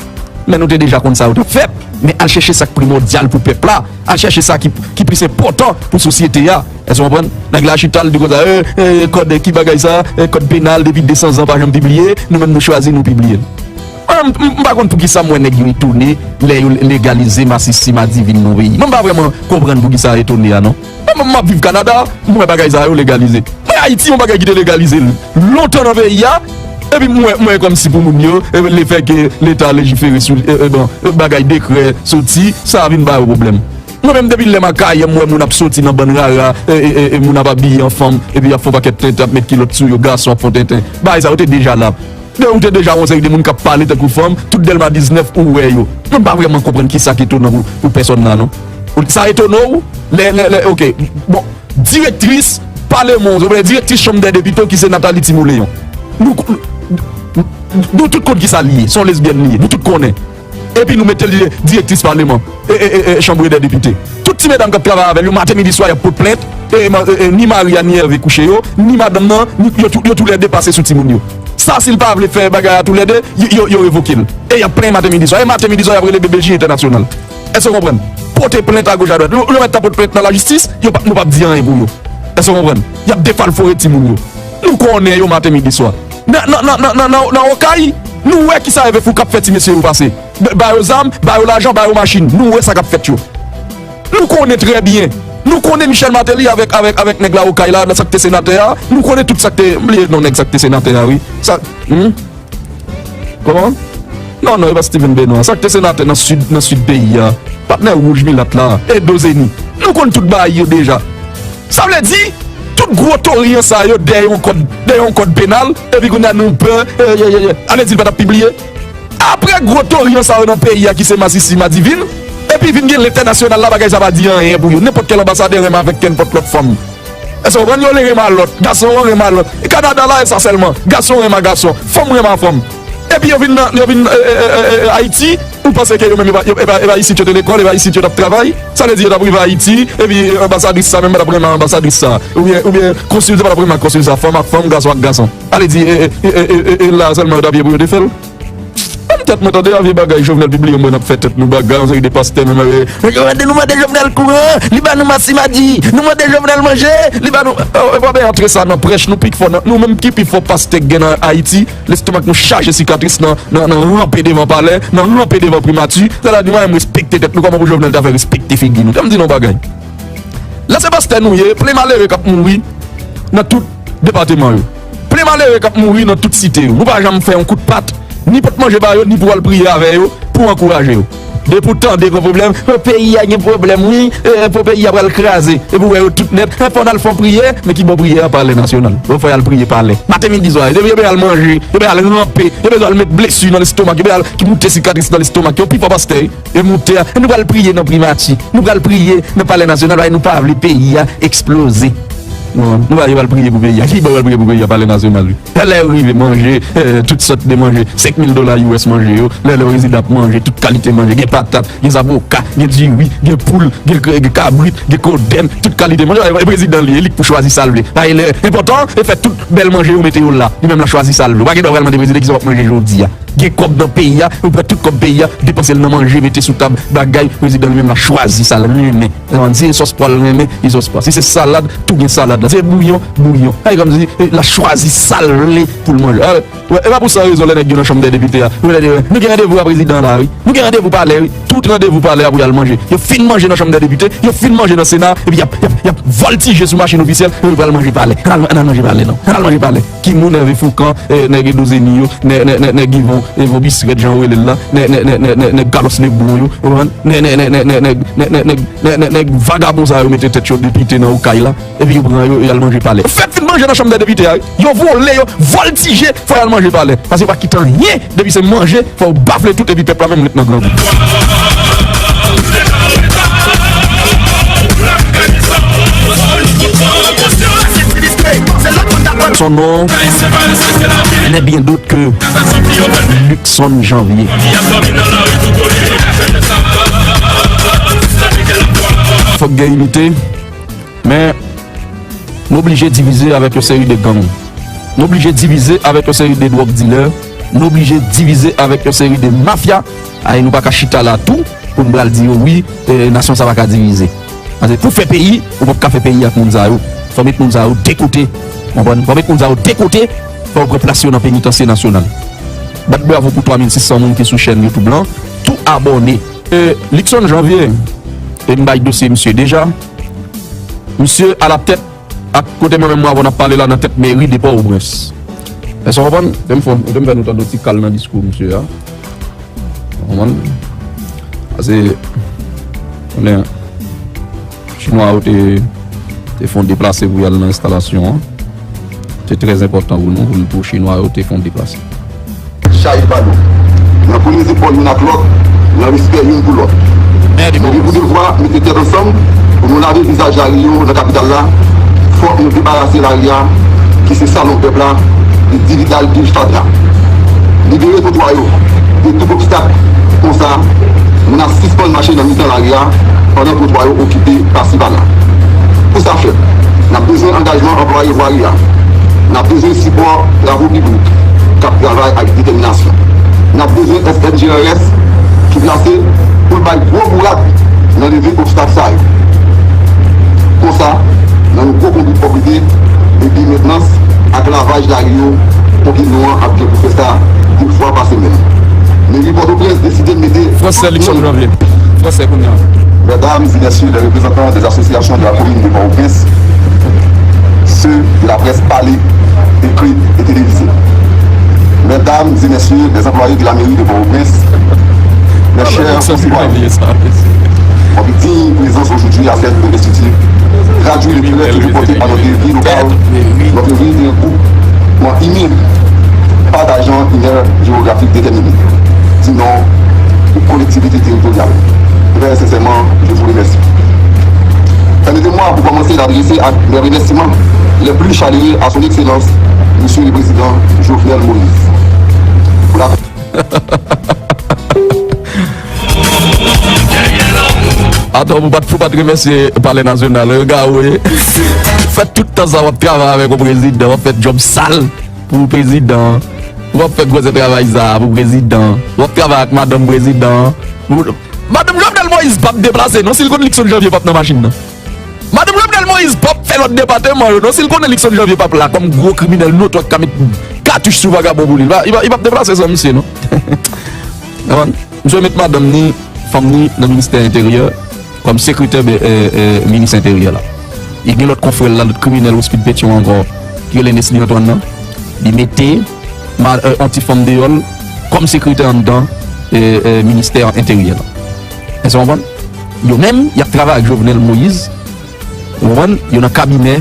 Men nou te deja konn sa yo t ap fèt. Men al chèche sa k primòdyal pou pèp la. Al chèche sa ki, ki plis enpòtan pou sosyete a. Èske w konprann? Nèg la chita, l di konsa, e, e, kòd, ki bagay sa? E, kòd penal depi de san zan pa janm pibliye, nou menm nou chwazi, nou pibliye l. Mwen, m, m pa konn poukisa m wè nèg yo etone lè yo legalize masisi madivin nan peyi. Mwen m pa vrèman konprann poukisa etone a, non. Mwen, m ap viv Kanada, m wè bagay sa yo legalize. Mwen, Ayiti, yon bagay ki te legalize lontan nan peyi a, epi m wè, m wè kòmsi pou moun yo, e, lefètke Leta lejifere sou, e, e, bon, e, bagay dekrè soti, sa vin ba yo pwoblèm. Mwen menm, depi lè m Akayè, m wè moun ap soti nan bann rara, e, e, e, e, moun ap abiye an fanm, epi y ap fè yon pakèt tenten, ap met kilòt sou yo, gason ap fè tenten. Bagay sa yo te deja la. Ou te deja wè yon seri de moun k ap pale tankou fanm, tout Dèlma diznèf ou wè yo. Mwen pa vrèman konprann kisa k etonan pou, pou pèsòn la, non. Sa etone w? Lè, lè, lè, oke. Bon, direktris paleman, oubyen direktris chanm dè depite w ki se Nathalie Timoleon. Nou, nou, nou tout konn kisa li ye, se yon lesbyèn li ye, nou tout konnen. Epi nou mete l direktris paleman, e, e, e, e, chanm dè depite. Tout ti medam k ap travay avè l yo, maten, midi, swa, y ap pot plent, e, ma- e, e, ni mari a, ni Hervé kouche yo, ni madanm nan, ni, yo tou, yo toulède pase sou timoun yo. Sa, si l pa vle fè bagay a toulède, yo, yo, yo revoke l. E y ap plenyen maten, midi, swa. E maten, midi, swa, y ap rele B B J entènasyonal. Èske w konprann? Pote plent agoch adwat. Yo, yo mèt ta pot plent nan lajistis, yo p ap, nou p ap di anyen pou yo. Èske w konprann? Y ap defalfore timoun yo. Nou konnen yo maten, midi, swa. Nan, nan, nan, nan, nan, nan, nan Okay, nou wè kisa Hervé Fourcade fè ti mesye yo pase. B- ba yo zam, ba yo lajan, ba yo machin. Nou wè sa k ap fèt yo. Nou konnen trè byen. Nou konnen Michel Martelly avèk, avèk, avèk nèg la Okay la, sa k te senatè a. Nou konnen tout sa k te, m bliye non nèg sa k te senatè a, wi. Sa, hmm? Kòman? Non, non, e pa Steven Benoît. Sa k te senatè nan sid, nan sid peyi a. Patnè wouj milat la. Edo Zeni. Nou konn tout bagay yo deja. Sa vle di, tout gwo tori an sa yo dèyè yon kòd, dèyè yon kòd penal, epi kounye a nou pè, e, e, e, e. Ale di l pa t ap pibliye. Apre gwo tori an sa yo nan peyi a ki se masisi madivin, epi vin gen lentènasyonal la, bagay sa pa di anyen pou yo. Nenpòt kèl anbasadè renmen avèk kenpòt lòt fanm. Èske w konprann? Yo le renmen a lòt, gason yo renmen a lòt. E Kanada la, e sa sèlman. Gason renmen a gason, fanm renmen a fanm. Epi yo vin nan, yo vin, e, e, e, e, e, Ayiti, ou panse ke yo menm, e pa, e pa, e pa isit yo te lekòl, e pa isit yo t ap travay? Sa vle di yo t ap rive Ayiti, epi, e, anbasadris sa menm pa t ap renmen anbasadris sa. Oubyen, oubyen konsil sa pa t ap renmen ak konsil sa, fanm ak fanm, gason ak gason. Ale di, e, e, e, e, e, e la sèlman yo t ap ye pou yo te fè l. Ban m tèt mwen tande a vye bagay Jovenel pibliye, mwen ap fè tèt nou bagay, yon seri de pastè menm, e, e, nou mande, nou mande Jovenel kouran, li ba nou masimadi, nou mande Jovenel manje, li ba nou, e, e, pa ben antre sa nan prèch nou pi fò, nan, nou menm ki pi fò pastè k gen nan Ayiti, lestomak nou chaje sikatris nan, nan, nan ranpe devan palè, nan ranpe devan primati, sa la di mwen, m respekte tèt nou, kòman pou Jovenel ta fè respekte figi nou? Tande m di nou yon bagay. Lè se pastè nou ye, plen malere k ap mouri nan tout depatman yo. Plen malere k ap mouri nan tout site yo. Nou pa janm fè yon kout pat, ni pot manje ba yo, ni pou al priye avè yo, pou ankouraje yo. Depi w tande gen pwoblèm, o, peyi a gen pwoblèm, wi, e, pou peyi a pral kraze. Epi w wè yo tout nèt, e, fò n al fè yon priyè, men ki bò priyè a? Palè Nasyonal. Bon, fò y al priye palè. Maten, midi, swa, yo bezwen al manje, yo bezwen al ranpe, yo bezwen al met blesi nan lestomak, yo bezwen al ki moute sikatris nan lestomak yo, pi fò pastè yo. E moute a, e nou pral priye nan primati, nou pral priye nan Palè Nasyonal, paske nou pa vle peyi a eksploze. Nou, nou pa, yo pral priye pou peyi a. Ki bò yo pral priye pou peyi a? Palè Nasyonal, wi. Lè yo rive, manje, eh, tout sòt de manje, senk mil dola U S manje yo. Lè, lè prezidan ap manje, tout kalite manje. Gen patat, gen zaboka, gen diri, gen poul, gen, gen kabrit, gen kodèn, tout kalite manje. E prezidan li, e li k pou chwazi sa l vle. Sa e lè enpòtan, e fè tout bèl manje yo mete yo la. Li menm l a chwazi sa l vle. Ou pa gen dwa pral mande prezidan kisa w ap manje jodi a. Gen kòb nan peyi a, ou pran tout kòb peyi a, depanse l nan manje, mete sou tab, bagay, prezidan li menm l a chwazi sa l renmen. Nan di e sòs pwa l renmen, e sòs pwa. Si se salad, tou gen salad la. Si se bouyon, bouyon. Ay, kòmsi, e, l a chwazi sa l vle pou l manje. A, wè, e pa pou sa rezon lè nèg yo nan chanm dè depite a. Yo lè, nou gen randevou a prezidan la, wi. Nou gen randevou palè, wi. Tout randevou palè a pou y al manje. Yo fin manje nan chanm dè depite, yo fin manje nan sena, epi y ap, y ap, y ap vòltije sou machin ofisyèl, epi yo pral manje palè. Ann al, ann al manje palè, non. Ann al manje palè. Ki moun Ève Foukan, eh, nèg Edo Zeni yo, nè, nè, nè, nèg Yvon, Yvon Bisrèt, jan yo rele l la, nè, nè, nè, nè, nè, nèg Carlos Lebron yo, ou konprann? Nè, nè, nè, nèg vagabon sa yo mete tèt yo depite nan Okay la, epi yo pran yo, y al manje palè. Fèk fin manje nan chanm dè depite a, wi. Yo vole, yo vòltije, fò y al manje palè. Paske yo pa kite anyen, depi se manje, fò yo bafle tout, epi pèp la menm ret nan grangou. Son nom n'est bien d'autre que Luckson Janvier. Fòk gen inite, men nou oblije divize avèk yon seri de gang. Nou oblije divize avèk yon seri de drug dealer. Nou oblije divize avèk yon seri de mafya. Ay, nou pa ka chita la tou pou n pral di yo, wi, eh, nasyon sa pa ka divize. Paske pou fè peyi, ou p ap ka fè peyi ak moun sa yo. Fò met moun sa yo de kote. Konprann? Fò met moun sa yo de kote. Fò yo pran plas yo nan penitansye nasyonal. Bat bravo pou twa mil sis san moun ki sou chèn YouTube lan. Tou abòne. E, Luckson Janvier, e m bay dosye misye deja. Misye alatèt ak kote mwen menm mwen avè w n ap pale la nan tèt meri de Pòtoprens. Èske w konprann? Te m fè, te m fè nou tande yon ti kal nan diskou misye a. Ou konprann? Paske, konnen, Chinwa yo te, te fè yon deplase pou y al nan enstalasyon an. Se trè enpòtan pou nou, pou, pou Chinwa yo te fè yon deplase. Chaje balo. Nan premye zepòl youn ak lòt, nan respè youn pou lòt. Nou gen pou devwa mete tèt ansanm pou nou lave vizaj lari yo nan kapital la. Fòk nou debarase lari a, ki se salon pèp la, de dividal, de fatra. Libere twotwa yo de tout obstak. Konsa, moun ap sispann mache nan mitan lari a pandan twotwa yo okipe pasi pala. Pou sa fèt, n ap bezwen angajman anplwaye vwari a. N ap bezwen sipò travo piblik k ap travay ak detèminasyon. N ap bezwen S N G R S ki plase pou l bay gwo bourad nan leve obstak sa yo. Konsa, nan yon gwo konbit pwòpte epi mentnans ak lavaj lari yo, konbit nou an ap gen pou fè sa de fwa pa semèn. Meri Pòtoprens deside mete Fransè Luckson Janvier. Fransè kounye a. Mesdames et messieurs les représentants des associations de la commune de Port-au-Prince, ceux de la presse parlée, écrite et télévisée. Mesdames et messieurs les employés de la mairie de Port-au-Prince, mes chers concitoyens, votre digne présence aujourd'hui à cette investiture traduit le désir que je porte à notre vie locale, notre vie d'un groupe, moi, humide, partageant une aire géographique déterminée, du nord aux collectivités territoriales. Très sincèrement, je vous remercie. Permettez-moi pour commencer d'adresser à- mes remerciements les plus chaleureux à son Excellence, Monsieur le Président Jovenel Moïse. Pour la Atò, pou pa t, pou pa t remèsye Palè Nasyonal, wi, gawo ye. Fè tout tan sa w ap travay avèk yon prezidan, w ap fè djòb sal pou prezidan, w ap fè gwòsè travay sa pou prezidan, w ap travay ak madanm prezidan. Pou- Madanm Jovenel Moïse p ap deplase non, si l konn Luckson Janvier p ap nan machin nan. Madanm Jovenel Moïse p ap fè lòt depatman yo non, si l konnen Luckson Janvier p ap la kòm gwo kriminèl notwa k ka met katouch sou vagabon pou li, li pa, li pa, li p ap deplase san misye non. Konprann? Misye met madanm ni, fanm ni nan ministè enteryè kòm sekretè, e, e, minis enteryè la. Li gen lòt konfrè l la, lòt kriminèl Wospid Petyon ankò, ki rele Nesly Antoine nan. Li mete ma- e, yon ti fanm deyò l kòm sekretè anndan, e, e, ministè enteryè la. Èske w konprann? Yo menm, y ap travay ak Jovenel Moïse. Ou konprann? Yo nan kabinè,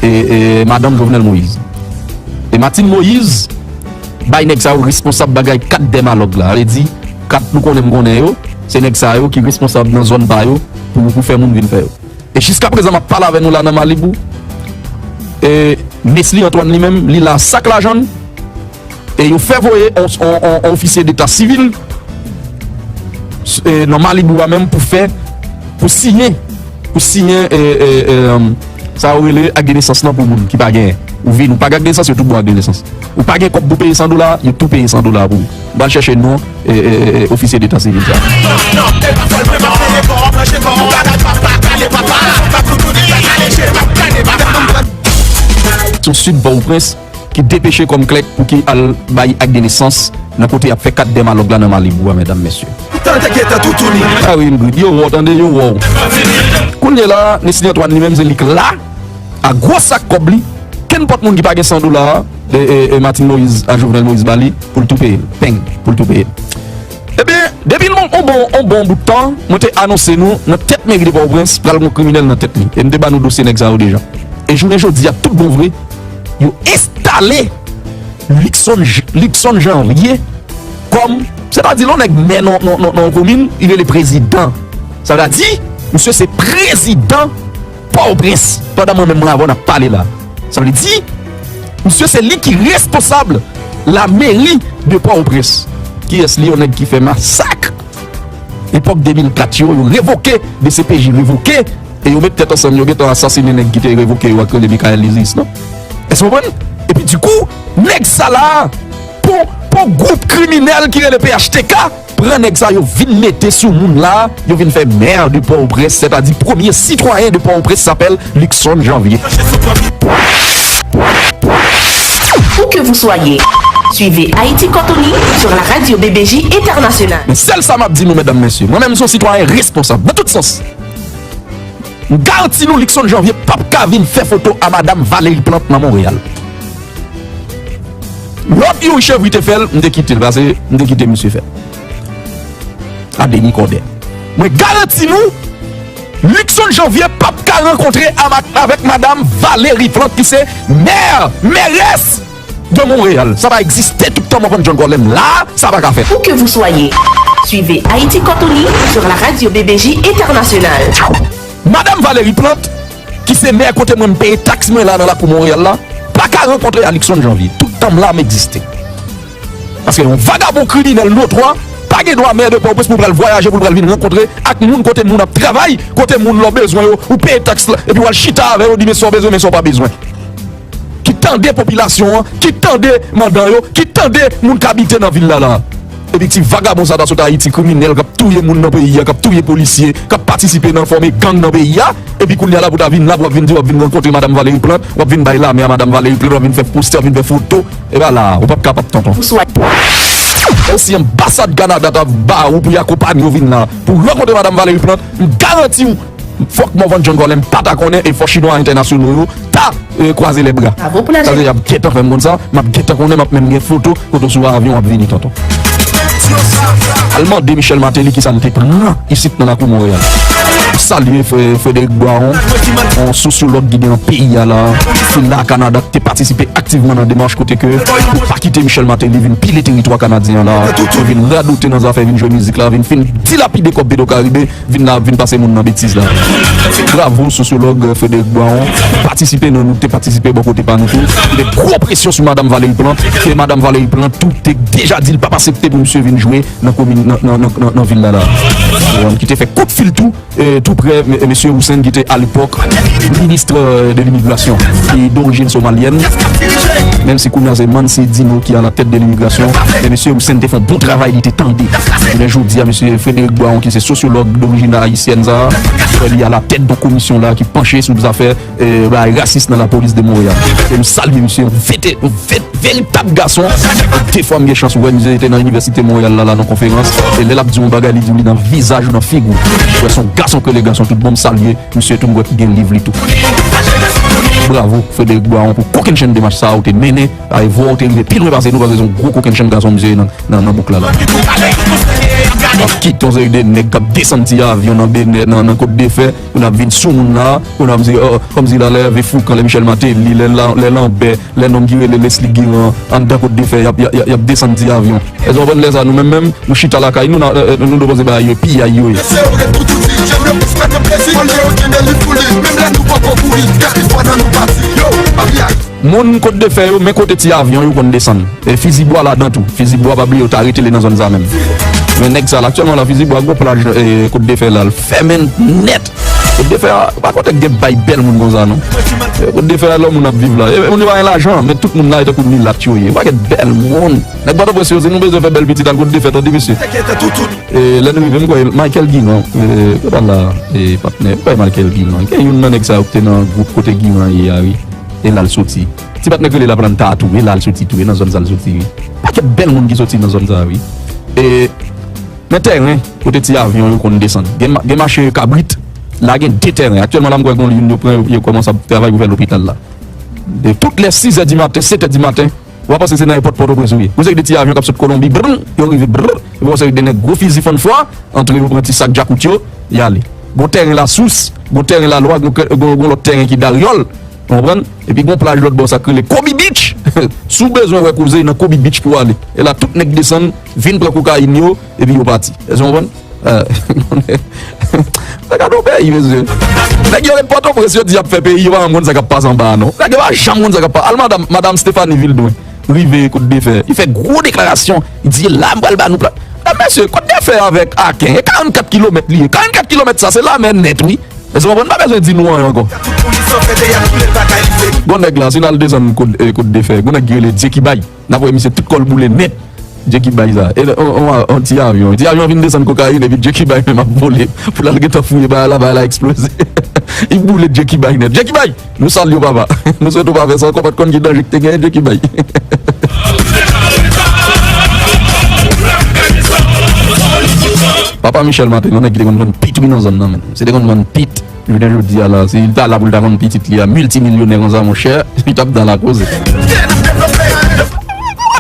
e, e, madanm Jovenel Moïse. E Martine Moïse bay nèg sa yo responsab bagay kat dèmalòg la. Sa vle di, kat nou konnen m konnen yo, se nèg sa yo ki responsab nan zòn pa yo pou, pou fè moun vin fè yo. E jiskaprezan, m ap pale avè nou la nan Malibou, E Nesly Antoine li menm, li la sak lajan l. E yo fè voye on, on, on, on ofisye deta sivil, e, nan Malibou a menm pou fè, pou siyen, pou siyen, e, e, e, sa yo rele ak de nesans lan pou moun ki pa genyen. Ou vin, ou pa gen ak de nesans, yo tou bon ak de nesans. Ou pa gen kòb pou peye san dola, yo tou peye san dola pou ou. M pral chèche non, e, e, e, e, ofisye deta sivil sa. Sou sid Pòtoprens ki depeche kòm klèk pou ki al bay ak de nesans nan kote y ap fè kat dèmalòg la nan Malibou a, medam, mesye. Tande gentan toutouni. A wi, Ingrid, yo wè w, tande, yo wè w. Kounye la, Nesly Antoine li menm, se li k la, a gwo sak kòb li, kenpòt moun ki pa gen san dola a, e, e, e Martine Moïse a Jovenel Moïse ba li, pou l tou peye l. Peng, pou l tou peye l. Ebyen, depi yon bon, yon bon, yon bon bout tan, mwen te anonse nou, nan tèt meri de Pòtoprens, pral gon kriminèl nan tèt li. E m te ba nou dosye nèg sa yo deja. E jounen jodi a, tout bon vre, yo enstale Luckson, Luckson Janvier kòm, sètadi lè yon nèg mè nan, nan, nan, nan yon komin, li rele prezidan. Sa vle di, misye se prezidan Pòtoprens, pandan mwen menm mwen avè w n ap pale la. Sa vle di, misye se li ki responsab la meri de Pòtoprens. Kiyès li? Yon nèg ki fè masak epòk de mil kat yo, yo revoke, D C P J revoke, e yo met tèt ansanm, yo gentan asasinen nèg ki te revoke yo ak rele Michael Lizis, non? Èske w konprann? Epi dikou, nèg sa la, pou, pou gwoup kriminèl ki rele P H T K, pran nèg sa yo vin mete sou moun la, yo vin fè mè de Pòtoprens, sètadi premye sitwayen de Pòtoprens s'appelle Luckson Janvier. Où que vous soyez, suivez Haïti Cantonie sur la radio B B J Internationale. Men sèl sa m ap di nou, medam, mesye, mwen menm m se yon sitwayen responsab, nan tout sans. M garanti nou, Luckson Janvier p ap ka vin fè foto a Madam Valérie Plante nan Monreyal. Lòt Youri Chevry te fè l, m te kite l, paske m te kite misye fè l. A Denis Coderre. Mwen garanti nou, Luckson Janvier p ap ka rankontre a ma- avèk Madam Valérie Plante ki se mè, mèrès de Montréal. Sa pa egziste tout tan mwen konn John Colem la, sa pa ka fèt. Où que vous soyez, suivez Haïti Cantonie sur la radio B B J Internationale. Madam Valérie Plante, ki se mè kote mwen m peye taks mwen la nan lakou Monreyal la, pa ka rankontre a Luckson Janvier. Tout tan m la, m egziste. Paske yon vagabon kriminèl notwa pa gen dwa mè de Pòtoprens pou l pral vwayaje, pou l pral vin rankontre ak moun kote moun ap travay, kote moun lè w bezwen yo, ou peye taks la, epi w al chita avè yo, di men sa w bezwen, men sa w pa bezwen. Ki tande popilasyon an, ki tande mandan yo, ki tande moun k abite nan vil la la. Epi ti vagabon sa ta sot Ayiti, kriminèl k ap touye moun nan peyi a, k ap touye polisye, k ap patisipe nan fòme gang nan peyi a. Epi kounye a la pou ta vin la, pou w ap vin di w ap vin rankontre Madam Valérie Plante, w ap vin bay lamen a Madam Valérie Plante, w ap vin fè postè, w ap vin fè foto. E pa la, ou p ap kapab, tonton. Ou swa. Menm si anbasad Kanada ta ba ou pou y akonpanye w vin la, pou w rankontre Madam Valérie Plante, m garanti w, fòk Morvan John Colem pa ta konnen e fò chinwa entènasyonal yo ta, e, kwaze lè bra. Bravo pou la. Sa vle di y ap gentan fè m konn sa, m ap gentan konnen, m ap menm gen foto kote w sou avyon w ap vini, tonton. Al mande Michel Martelly kisa l te pran isit nan lakou Monreyal. Salye Fre- Frederic Boiron, yon sosyològ ki gen nan peyi a la, ki la Kanada, ki te patisipe aktivman nan demach kote ke pou pa kite Michel Martelly vin pile teritwa kanadyen an la, pou vin radote nan zafè, vin jwe mizik la, vin fin dilapide kòb Petwokaribe, vin la ap vin pase moun nan betiz la. Bravo sosyològ Frederic Boiron, ki patisipe nan, nou te patisipe bò kote pa nou tou. Te gwo presyon sou Madam Valérie Plante, ke Madam Valérie Plante tou te deja di l p ap aksepte pou misye vin jwe nan komin, nan, nan, nan, nan, nan vil la la. Ki te fè kout fil tou, e, tou prè, me- mesye Roussen ki te alepòk minis, e, de limigrasyon, ki dorijin somalyèn. Menm si kounye a se Mansi Dino ki alatèt de limigrasyon, men mesye Roussen te fè yon bon travay, li te tande. Jounen jodi a, mesye Frederic Boiron, ki se sosyològ dorijin ayisyèn sa a, li alatèt de komisyon la ki panche sou zafè, e, bagay rasis nan lapolis de Monreyal. E m salye misye, yon vete- yon ve- veritab gason. De fwa m gen chans wè misye te nan Inivèsite Monreyal la, la nan konferans. E lè l ap di yon bagay, li di w li nan vizaj ou, nan figi w. Wè se yon gason ke le gason tout bon, m salye misye tou, m wè ki gen liv li tou. Bravo Frederic Boiron pou kokennchenn demach sa a ou te mennen. Ay vwa ou te rive pi lwen pase nou, paske se yon gwo kokennchenn gason misye ye nan, nan, nan bouk la la. W ap kite yon seri de nèg k ap desann ti avyon nan Benè, nan, nan Kot de Fè, pou n ap vin sou moun la, pou n ap di, o, kòmsi la lè Ève Foucan, lè Michel Martelly, lè, lè Lambert, lè nonm ki rele Leslie Guerand, anndan Kot de Fè, y ap, y ap, y ap desann ti avyon. Èske w konprann lè sa a, nou menm menm, nou chita lakay nou, n a- e, e, nou depoze bagay yo, piyay yo ye. Moun Kot de Fè yo, men kote ti avyon yo konn desann. E fizi bwa ladan tou. Fizi bwa, pa bliye, yo ta retele nan zòn sa menm. Men nèg sa la, aktyèlman la, fizi bwa, gwo plaj, e, Kot de Fè la, l fèmen nèt. Kot de Fè a, pa kote gen bay bèl moun konsa, non. E, Kot de Fè a, lè moun ap viv la. E, moun yo pa gen lajan, men tout moun la, e tankou milat yo ye. Pa gen bèl moun. Nèg Pòtoprens yo, si nou bezwen fè bèl pitit, al Kot de Fè, tande, mesye. E, lè n rive, m kwè Michael Guinan, e, kote l la, e, patnè, m kwè Michael Guinan. Gen youn nan nèg sa yo ki te nan gwoup kote Guinan ye a, wi. E la l soti. Ti patnè k rele Laplanta tou, e la l soti tou, e nan zòn sa l soti, wi. Pakèt bèl moun ki soti nan zòn sa, wi. E, men tèren, kote ti avyon yo konn desann. Gen, ma- gen mache kabrit, la gen de tèren. Aktyèlman, la, m kwè gen youn yo pran, yo, yo kòmanse ap travay pou fè lopital la. De tout lè sizè di maten, setè di maten, w a panse se nan èpòt Pòtoprens ou ye. Gon seri de ti avyon k ap sot Kolonbi, brrr, yo rive, brrr, epi gon seri de nèg gwo fizi fann fwa, antre yo pran ti sak djakout yo, y ale. Gon tèren Lasous, gon tèren Lalwa, gon, gon, gon lòt tèren ki Daryòl, ou konprann? Epi gon plaj lòt bò sa k rele Kobe Beach. Si w bezwen wè koze, nan Kobe Beach pou w ale. E la tout nèg desann, vin pran kokayin yo, epi yo pati. Èske w konprann? Eh, gade yon peyi, mesye. Nèg yo ret Pòtoprens, yo di y ap fè peyi, yo pa janm konn sa k ap pase anba a, non. Nèg yo pa janm konn sa k ap pase. Al madanm, madanm Stéphanie Vildoin, rive Kot de Fè. Li fè gwo deklarasyon. Li di, la, m pral ba nou plan. Eh, mesye, Kot de Fè avèk Aken, e karannkat kilomèt li ye. Karannkat kilomèt sa, se lamè nèt, wi. Èske w konprann? Pa bezwen di nou anyen ankò. Gon nèg la, si n al desann Kot, eh, Kot de Fè, gon nèg ki rele Dye ki bay. N ap wè misye tout kò l boule nèt. Dye ki bay sa. E on, on, on ti avyon. Ti avyon vin desann kokayin epi Dye ki bay menm ap vole. Pou l al gentan fouye bagay la, bagay la eksploze. Li boule Dye ki bay nèt. Dye ki bay! Nou salye w, papa. Nou swete w pa fè sa ankò, pa t konn ki danje ki te genyen, Dye ki bay. Papa Michel Martin, yon nèg ki te konn vann pit wi nan zòn nan, menm. Se te konn vann pit. Jounen jodi a la, si l ta la pou l ta vann pitit li a miltimilyonè konsa, monchè, li t ap dan lakoz.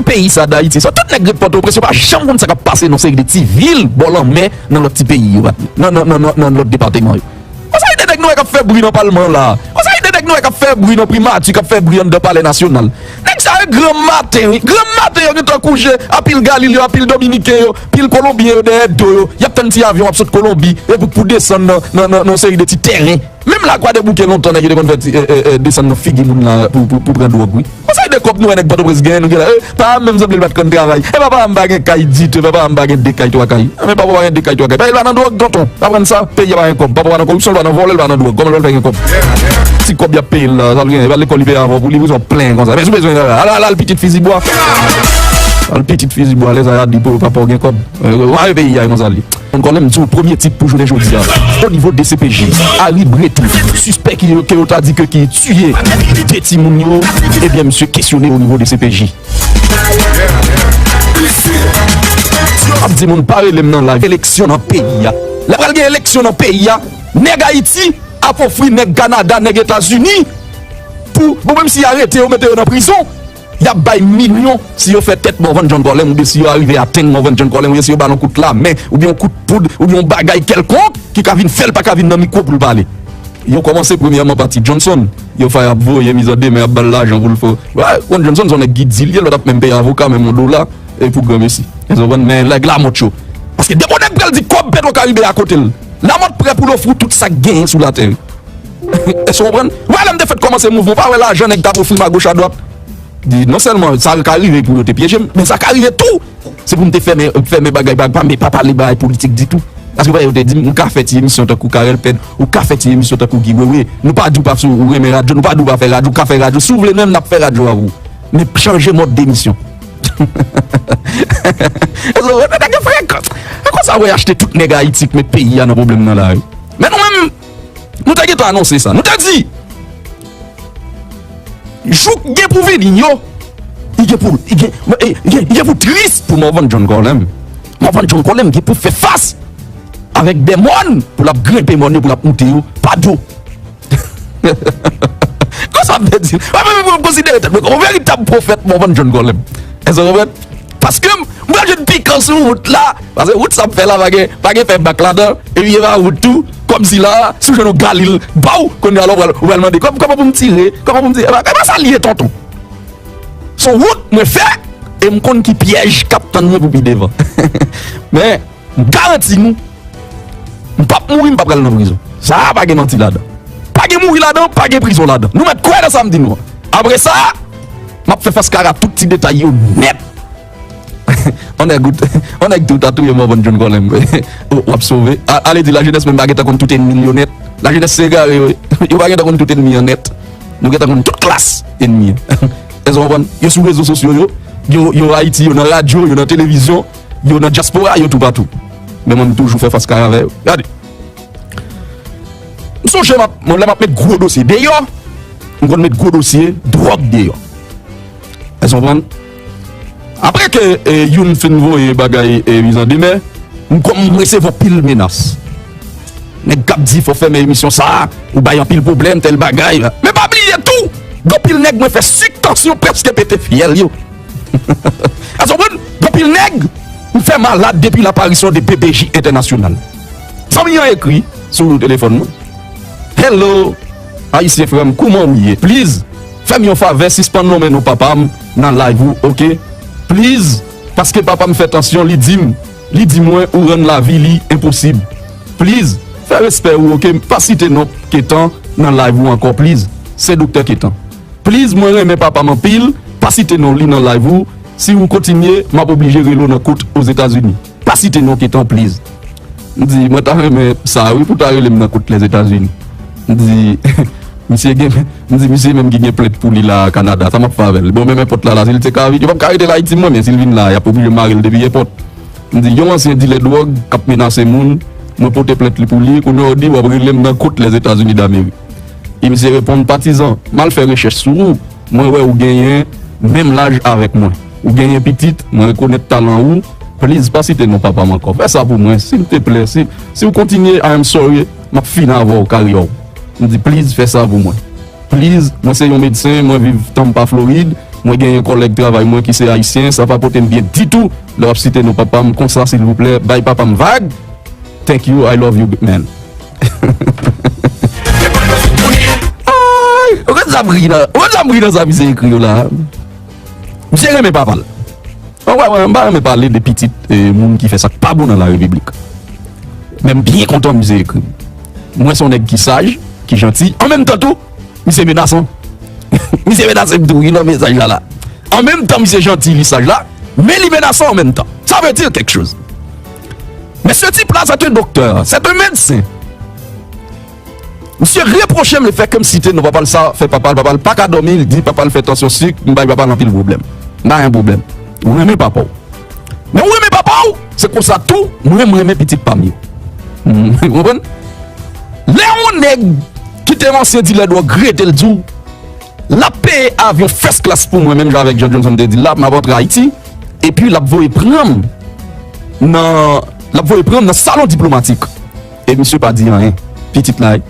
Peyi sa Dayiti, sa tout nèg ret Pòtoprens, yo pa janm konn sa k ap pase nan seri de ti vil bò lanmè nan lòt ti peyi yo, nan, nan, nan, nan, nan lòt depatman yo. Gon seri de nèg nou wè k ap fè bri nan palman la. Gon seri de nèg nou wè k ap fè bri nan primati, k ap fè bri anndan palè nasyonal. Nèg sa yo granm maten, wi. Granm maten yo gentan kouche, a pil Galil yo, a pil Dominiken yo, pil Kolonbyen yo dèyè do yo. Y ap tann ti avyon ap sot Kolonbi, epi pou desann nan, nan, nan, nan seri de ti tèren. Menm la Kwadèboukè lontan, nèg yo te konn fè ti, eh, eh, eh, desann nan figi moun la pou, pou, pou pran dwòg, wi. Gon seri de kòb nou wè nèg Pòtoprens genyen, nou gen la, eh, pa menm sanble l pa t konn travay. E papa m pa gen kay ditou, papa m pa gen de kay, twa kay. Men papa pa gen de kay, twa kay. Papa l pa nan dwòg, tonton. Pa pran sa, peyi a pa gen kòb. Papa pa nan koripsyon, l pa nan vòlè, l pa nan dwòg. Kòman l fè gen kòb? Ti kòb y ap peye l la, sa l gen, e pa lekòl li peye avè w pou li, pou se yon plen konsa. Men si w bezwen, al, al, al pitit fizi bwa. Al pitit fizi bwa, lè sa y a di pou papa w gen kòb. Eh, w a peyi a konsa li. John Colem di w premye tit pou jounen jodi a. O nivo D C P J, Harry Bretou, sispè ki, ke yo ta di ke ki tiye de timoun yo, ebyen, misye kesyone o nivo D C P J. Ap di moun pa rele m nan live. Eleksyon nan peyi a. Lè pral gen eleksyon nan peyi a, nèg Ayiti ap ofri nèg Kanada, nèg Etazini pou, bon, menm si y arete yo, mete yo nan prizon, y ap bay milyon si yo fè tèt Morvan John Colem, oubyen si yo arive atenn Morvan John Colem, oubyen si yo ba l yon kout lamen, oubyen yon kout poud, oubyen yon bagay kèlkonk ki ka vin fè l pa ka vin nan mikwo pou l pale. Yo kòmanse premyèman pa Ti Johnson. Yo fè ap voye mizande men, ap ba l lajan pou l fè. Wè, Ron Johnson se yon nèg ki di l ye, lòt ap menm peye avoka, menm yon dola, e pou granmesi. Èske w konprann? Men nèg Lamòt yo. Paske depi yon nèg pral di kòb Petro Caribe a kote l, Lamòt prè pou l ofri w tout sa k genyen sou latè. Èske w konprann? Wè, lè m te fèk kòmanse mouvman, w pa wè lajan nèg t ap ofri m agoch adwat. Di, non sèlman sa ka rive pou yo te pyeje m, men sa ka rive tou. Se pou m te fèmen, fèmen bagay, bagay, pa, men pa pale bagay politik ditou. Paske, wè, yo te di m, m ka fè ti emisyon tankou Carel Pèd, ou ka fè ti emisyon tankou Guy Wewe. Nou pa di w pa sou, ou renmen radyo, nou pa di w pa fè radyo, ou ka fè radyo. Si w vle menm, n ap fè radyo avè w. Men chanje mòd de emisyon. Èske w konprann? Nèg yo frekans. E konsa, w achte tout nèg Ayiti k met peyi a nan pwoblèm nan la, wi. Men nou menm, nou te gentan anonse sa. Nou te di, jou k gen pou vini yo, li gen pou, li gen, e, li gen, li gen pou tris pou Morvan John Colem. Morvan John Colem gen pou fè fas avèk dèmòn pou l ap grenpe mòn yo, pou l ap moute yo pa do. Konsa m te di l. Mwen menm, mwen konsidere tèt mwen kòm yon veritab pwofèt Morvan John Colem. Èske w konprann? Paske m, m pral jwenn pikan sou wout la. Paske wout sa m fè la, pa gen, pa gen fè bak ladan. Epi e pa wout tou. Kòmsi la, si w jwenn yon Galil, baw, kounye a la, w pral, w pral mande, kòm, kòman pou m tire? Kòman pou m tire? E pa, e pa sa l ye, tonton. Se yon wout mwen fè, e m konn ki pyèj k ap tann mwen pou pi devan. Men, m garanti nou, M p ap mouri, m p ap pral nan prizon. Sa a pa gen manti ladan. Pa gen mouri ladan, pa gen prizon ladan. Nou mèt kwè nan sa m di nou an. Apre sa, m ap fè Faskara tout ti detay yo nèt. On nèg ou, on nèg tou ta touye Morvan John Colem. W ap sove. A- Ale di lajenès menm pa gentan konn tout ènmi l yo nèt. Lajenès se egare yo. Yo pa gentan konn tout ènmi an nèt. Nou gentan konn tout klas ènmi an. Èske w konprann? Yo sou rezo sosyo yo. Yo, yo Ayiti, yo nan radyo, yo nan televizyon, yo nan dyaspora, yo toupatou. Men mwen, m toujou fè Faskara avè yo. Gade. M sonje m ap, mwen, lè m ap met gwo dosye deyò, m konn met gwo dosye dwòg deyò. Èske w konprann? Apre ke e, youn fin voye bagay e, mizandemè, m kòm m resevwa pil menas. Nèg k ap di fò fèmen emisyon sa a, ou bay anpil pwoblèm, tèl bagay. Men pa bliye tou, gen anpil nèg mwen fè sik, tansyon prèske pete fyèl yo. Èske w konprann? Gen anpil nèg m fè malad depi laparisyon de B B J Entènasyonal. Zanmi an ekri sou telefòn mwen. Hello, Ayisyen frè m, kouman w ye? Please, fè m yon favè, sispann nonmen non papa m nan live ou, oke? Please, paske papa m fè tansyon, li di m, li di mwen ou rann lavi li enposib. Please, fè respè ou, oke? Pa site non Ketan nan live ou ankò, please. Se Doktè Ketan. Please, mwen renmen papa m anpil, pa site non li nan live ou. Si ou kontinye, m ap oblije rele w nan kout Ozetazini. Pa site non Ketan, please. M di, mwen ta renmen sa wi pou ta rele m nan kout Lèzetazini. M di, misye gen, m di, misye menm ki gen plent pou li la Kanada, sa m ap fè avè l? Bon, menm enpòt la, la, si l te ka vin, yo p ap ka rete l Ayiti, mwen, men si l vin la, y ap oblije mare l depi enpòt. M di, yon ansyen dilè dwòg k ap menase moun, mwen pote plent li pou li, kounye a w di w ap rele m nan kout Lèzetazini Damerik. E misye reponn, patizan, m al fè rechèch sou ou, mwen wè ou genyen menm laj avèk mwen. Ou genyen pitit, mwen rekonèt talan ou, please pa site non papa m ankò. Fè sa pou mwen, silteplè, si, si w kontinye, I am sorry, m ap fini avè w, karyè w. M di, please fè sa pou mwen. Please, mwen se yon medsen, mwen viv Tampa, Florid, mwen genyen kòlèg travay mwen ki se ayisyen, sa pa pote m byen ditou, lè w ap site non papa m konsa, silvouplè, bay papa m vag. Thank you, I love you, man. Ay, ou konn sa m ri nan, ou konn sa m ri nan sa misye ekri yo la? Misye renmen papa l. Mwen, mwen, mwen pa renmen pale de pitit e, moun ki fè sa k pa bon nan la repiblik. Men m byen kontan misye ekri m. Mwen se yon nèg ki saj, ki janti, an menm tan tou, misye menasan. Misye menase m tou wi nan mesaj la la. An menm tan misye janti, li saj la, men li menasan an menm tan. Ça veut dire quelque chose. Men ce type-là, c'est un docteur, c'est un médecin. Misye repwoche m le fait que m site non papa l, sa fè papa l, papa l pa ka dòmi, li di papa l fè tansyon sik, m bay papa l anpil pwoblèm. M pa gen pwoblèm. Ou renmen papa w. Men ou renmen papa w, se konsa tou, mwen, m renmen pitit pa m yo. Ou konprann? Lè yon nèg ki te yon ansyen dilè dwòg rete l di w, l ap peye avyon first class pou mwen, menm jan avèk John Johnson te di l la, m ap antre Ayiti, epi l ap voye pran m nan, l ap voye pran m nan salon diplomatik. E misye pa di anyen. Pitit la, wi.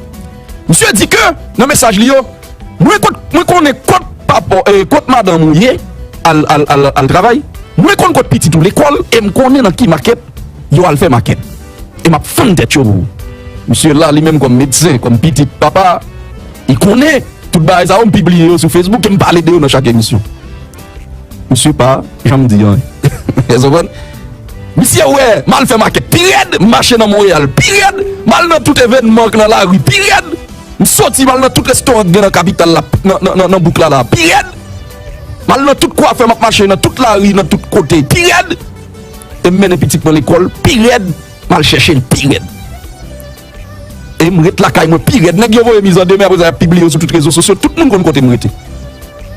Misye di ke, nan mesaj li yo, mwen kot, mwen konnen kot papa, eh, kot madanm ou ye, al, al, al, al travay. Mwen konn kot pitit ou lekòl, e m konnen nan ki makèt yo al fè makèt. E m ap fann tèt yo pou ou. Misye la, li menm kòm medsen, kòm pitit papa, li konnen tout bagay sa yo, m pibliye yo sou Facebook, e m pale de yo nan chak emisyon. Misye pa janm di anyen. Èske w konprann? Misye wè, m al fè makèt pi rèd, m mache nan Monreyal pi rèd, m al nan tout evènman k nan lari pi rèd, m soti, m al nan tout restoran k gen nan kapital la, nan, nan, nan, nan bouk la la, pi rèd, m al nan tout kwafè, m ap mache nan tout lari, nan tout kote, pi rèd, e m mennen pitit mwen lekòl pi rèd, m al chèche l pi rèd. E m ret lakay mwen pi rèd. Nèg yo voye mizandemè, apre sa, y ap pibliye yo sou tout rezo sosyo. Tout moun konn kote m rete.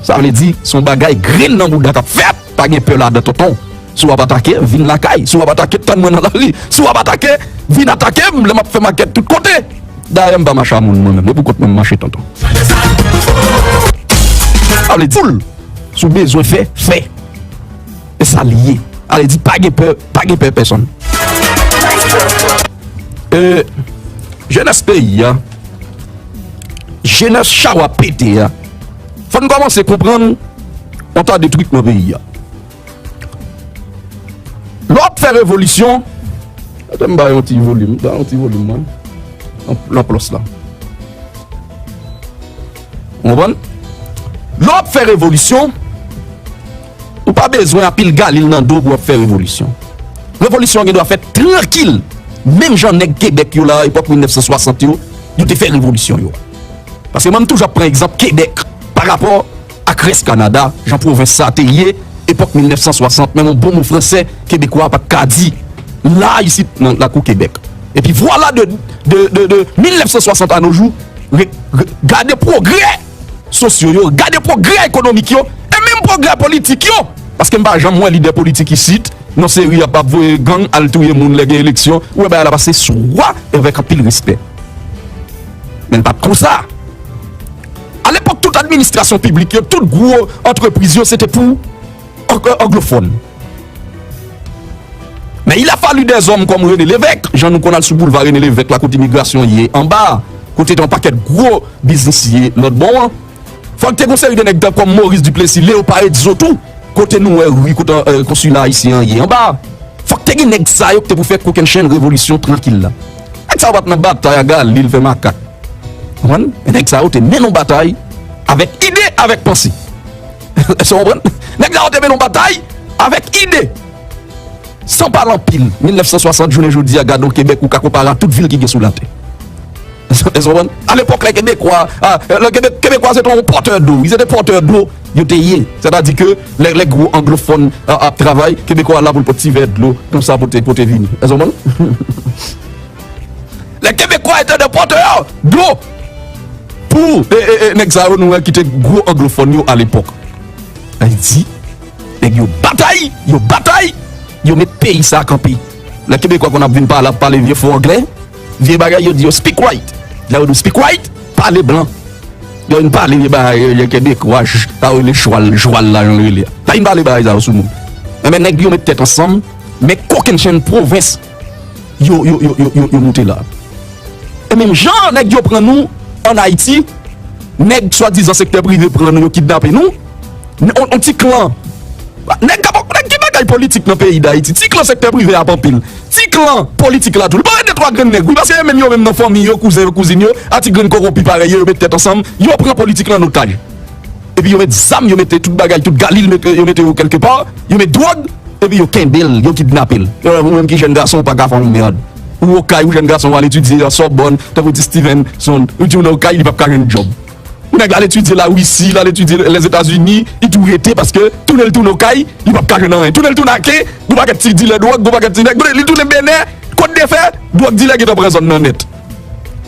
Sa vle di, se yon bagay grenn nan bouda k ap fèt. Pa gen pè ladan, tonton. Si w ap atake, vin lakay. Si w ap atake, tann mwen nan lari. Si w ap atake, vin atake m lè m ap fè makèt tout kote. Dayè, m pa mache a moun mwen menm. E pou kont mwen m mache, tonton. Sa vle di, si w bezwen fè, fè. E sa l ye. Ale di, pa gen pè, pa gen pè pèsonn. E, jenès peyi a, jenès chawa pete a, fò n kòmanse konprann yon ta de trik nan peyi a. Lè w ap fè revolisyon, kite m ba yon ti volim, ba yon ti volim, mwen. Nan, nan plos la. Ou konprann? Lè w ap fè revolisyon, ou pa bezwen anpil galil nan do pou w ap fè revolisyon. Revolisyon an gen dwa fèt trankil. Menm jan nèg Kebèk yo la, epòk mil nèf san swasant yo, yo te fè revolisyon yo. Paske mwen, m toujou ap pran egzanp Kebèk pa rapò ak rès Kanada, jan pwovens sa te ye, epòk mil nèf san swasant, menm yon bon mo fransè, Kebekwa pa t ka di, la, isit, nan lakou Kebèk. Epi vwala de, de, de, de mil nèf san swasant à nos jours, re- re- gade pwogrè sosyo yo, gade pwogrè ekonomik yo, e menm pwogrè politik yo. Paske m pa janm wè lidè politik isit, nan seri ap, ap voye gang al touye moun lè gen eleksyon, ou wè bagay la pase swa avèk anpil respè. Men l pa t konsa. Alepòk, tout administrasyon piblik yo, tout gwo antrepriz yo, se te pou ang- anglofòn. Men il a fallu des hommes comme René Lévesque, jan nou konn al sou boulva René Lévesque la, kote imigrasyon ye anba, kote te yon pakèt gwo biznis ye lòt bò an. Fòk te gen yon seri de nèg tan kòm Maurice Duplessis, Léopard Edzo tou, kote nou wè ri, kote, euh, konsila ayisyen an ye anba. Fòk te gen nèg sa yo ki te pou fè kokennchenn revolisyon trankil la. Nèg sa yo pa t nan batay a Galil fè makak. Konprann? Men nèg sa yo te mennen yon batay avèk ide, avèk panse. Èske w konprann? Nèg sa yo te mennen yon batay avèk ide. San pale anpil, mil nèf san swasant jounen jodi a, gade yon Kebèk ou ka konpare a tout vil ki gen sou latè. Èske w konprann? Alepòk, lè Kebekwa, a, lè Kebe- Kebekwa se te yon pòtè dlo, wi, se te pòtè dlo yo te ye. Sètadi ke lè, lè gwo anglofòn a, ap travay, Kebekwa la pou l pot ti vè dlo, konsa pou te, pou te vini. Èske w konprann? Lè Kebekwa te de pòtè dlo pou e, e, e, nèg sa yo nou wè ki te gwo anglofòn yo alepòk. Ayiti, nèg yo batay, yo batay, yo met peyi sa kanpe. Lè Kebekwa konn ap vin pale, ap pale vye fo anglè, vye bagay, yo di yo speak white. Lè yo di w speak white, pale blan. Yo vin pale vye bagay, yo Kebekwa, j- sa yo rele chwal, jwal la, jan yo rele a. Sa vin pale bagay sa yo sou nou. Enben, nèg yo met tèt ansanm, men kokennchenn pwovens yo, yo, yo, yo, yo, yo moute la. E menm jan nèg yo pran nou ann Ayiti, nèg swadizan sektè prive pran nou, yo kidnape nou, n- on, on ti klan. Nèg k ap, nèg gen bagay politik nan peyi Dayiti. Ti klan sektè prive ap anpil. Ti klan politik la tou. Li pa de twa grenn nèg, wi, paske yo menm, yo menm nan fanmi yo, kouzen yo, kouzin yo, a ti grenn kowonpi parèy yo, yo met tèt ansanm, yo pran politik lan an otaj. Epi yo met zam, yo mete tout bagay, tout Galil, mete, yo mete yo kèlkepa, yo met dwòg, epi yo kenbe l, yo kidnape l. Yo, ou menm ki jèn gason, ou pa ka fè yon mèd. Ou Okay, ou jèn gason, ou al etidye a Sorbonne, tankou ti Stevenson, ou di ou nan Okay, li p ap ka jwenn djòb. Ou nèg la al etidye Larisi, l al etidye Lèzetazini, li tou rete paske tounen l tounen Okay, li p ap ka jwenn anyen. Tounen l tounen Aken, gon pakèt ti dilè dwòg, gon pakèt ti nèg, li tounen Benè, Kòt de Fè, dwòg dilè gentan pran zòn nan nèt.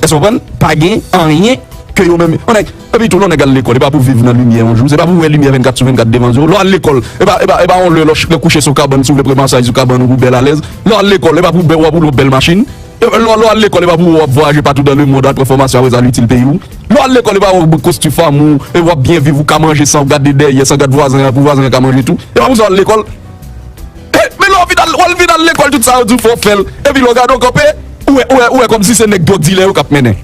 Èske w konprann? Pa gen anyen ke yo menm. On nèg, epi tou, lè on nèg al lekòl, e pa pou viv nan limyè yon jou, se pa pou wè limyè vennkat sou vennkat devan zye w. Lè w al lekòl, e pa, e pa, e pa yon lè lè w kouche sou kabann, si w vle pran masaj sou kabann ou pou bèl alèz. Lè w al lekòl, e pa pou bè- w ap woule yon bèl machin. E lè w, lè w al lekòl, e pa pou w ap vwayaje patou dan lemonn, al pran fòmasyon, apre sa al itil peyi w. Lè w al lekòl, e pa w ap bwè kostifam ou, e w ap byen viv, ou ka manje san w gade dèyè, san w gad vwazen an, pou vwazen an ka manje tou. E pa pou sa w al lekòl. E, men lè w vin al, w al vin al lekòl, tout sa yo di w fò w fè l. Epi lè w gade w kanpe, ou wè, ou wè, ou wè kòmsi se nèg dwòg dilè yo k ap mennen.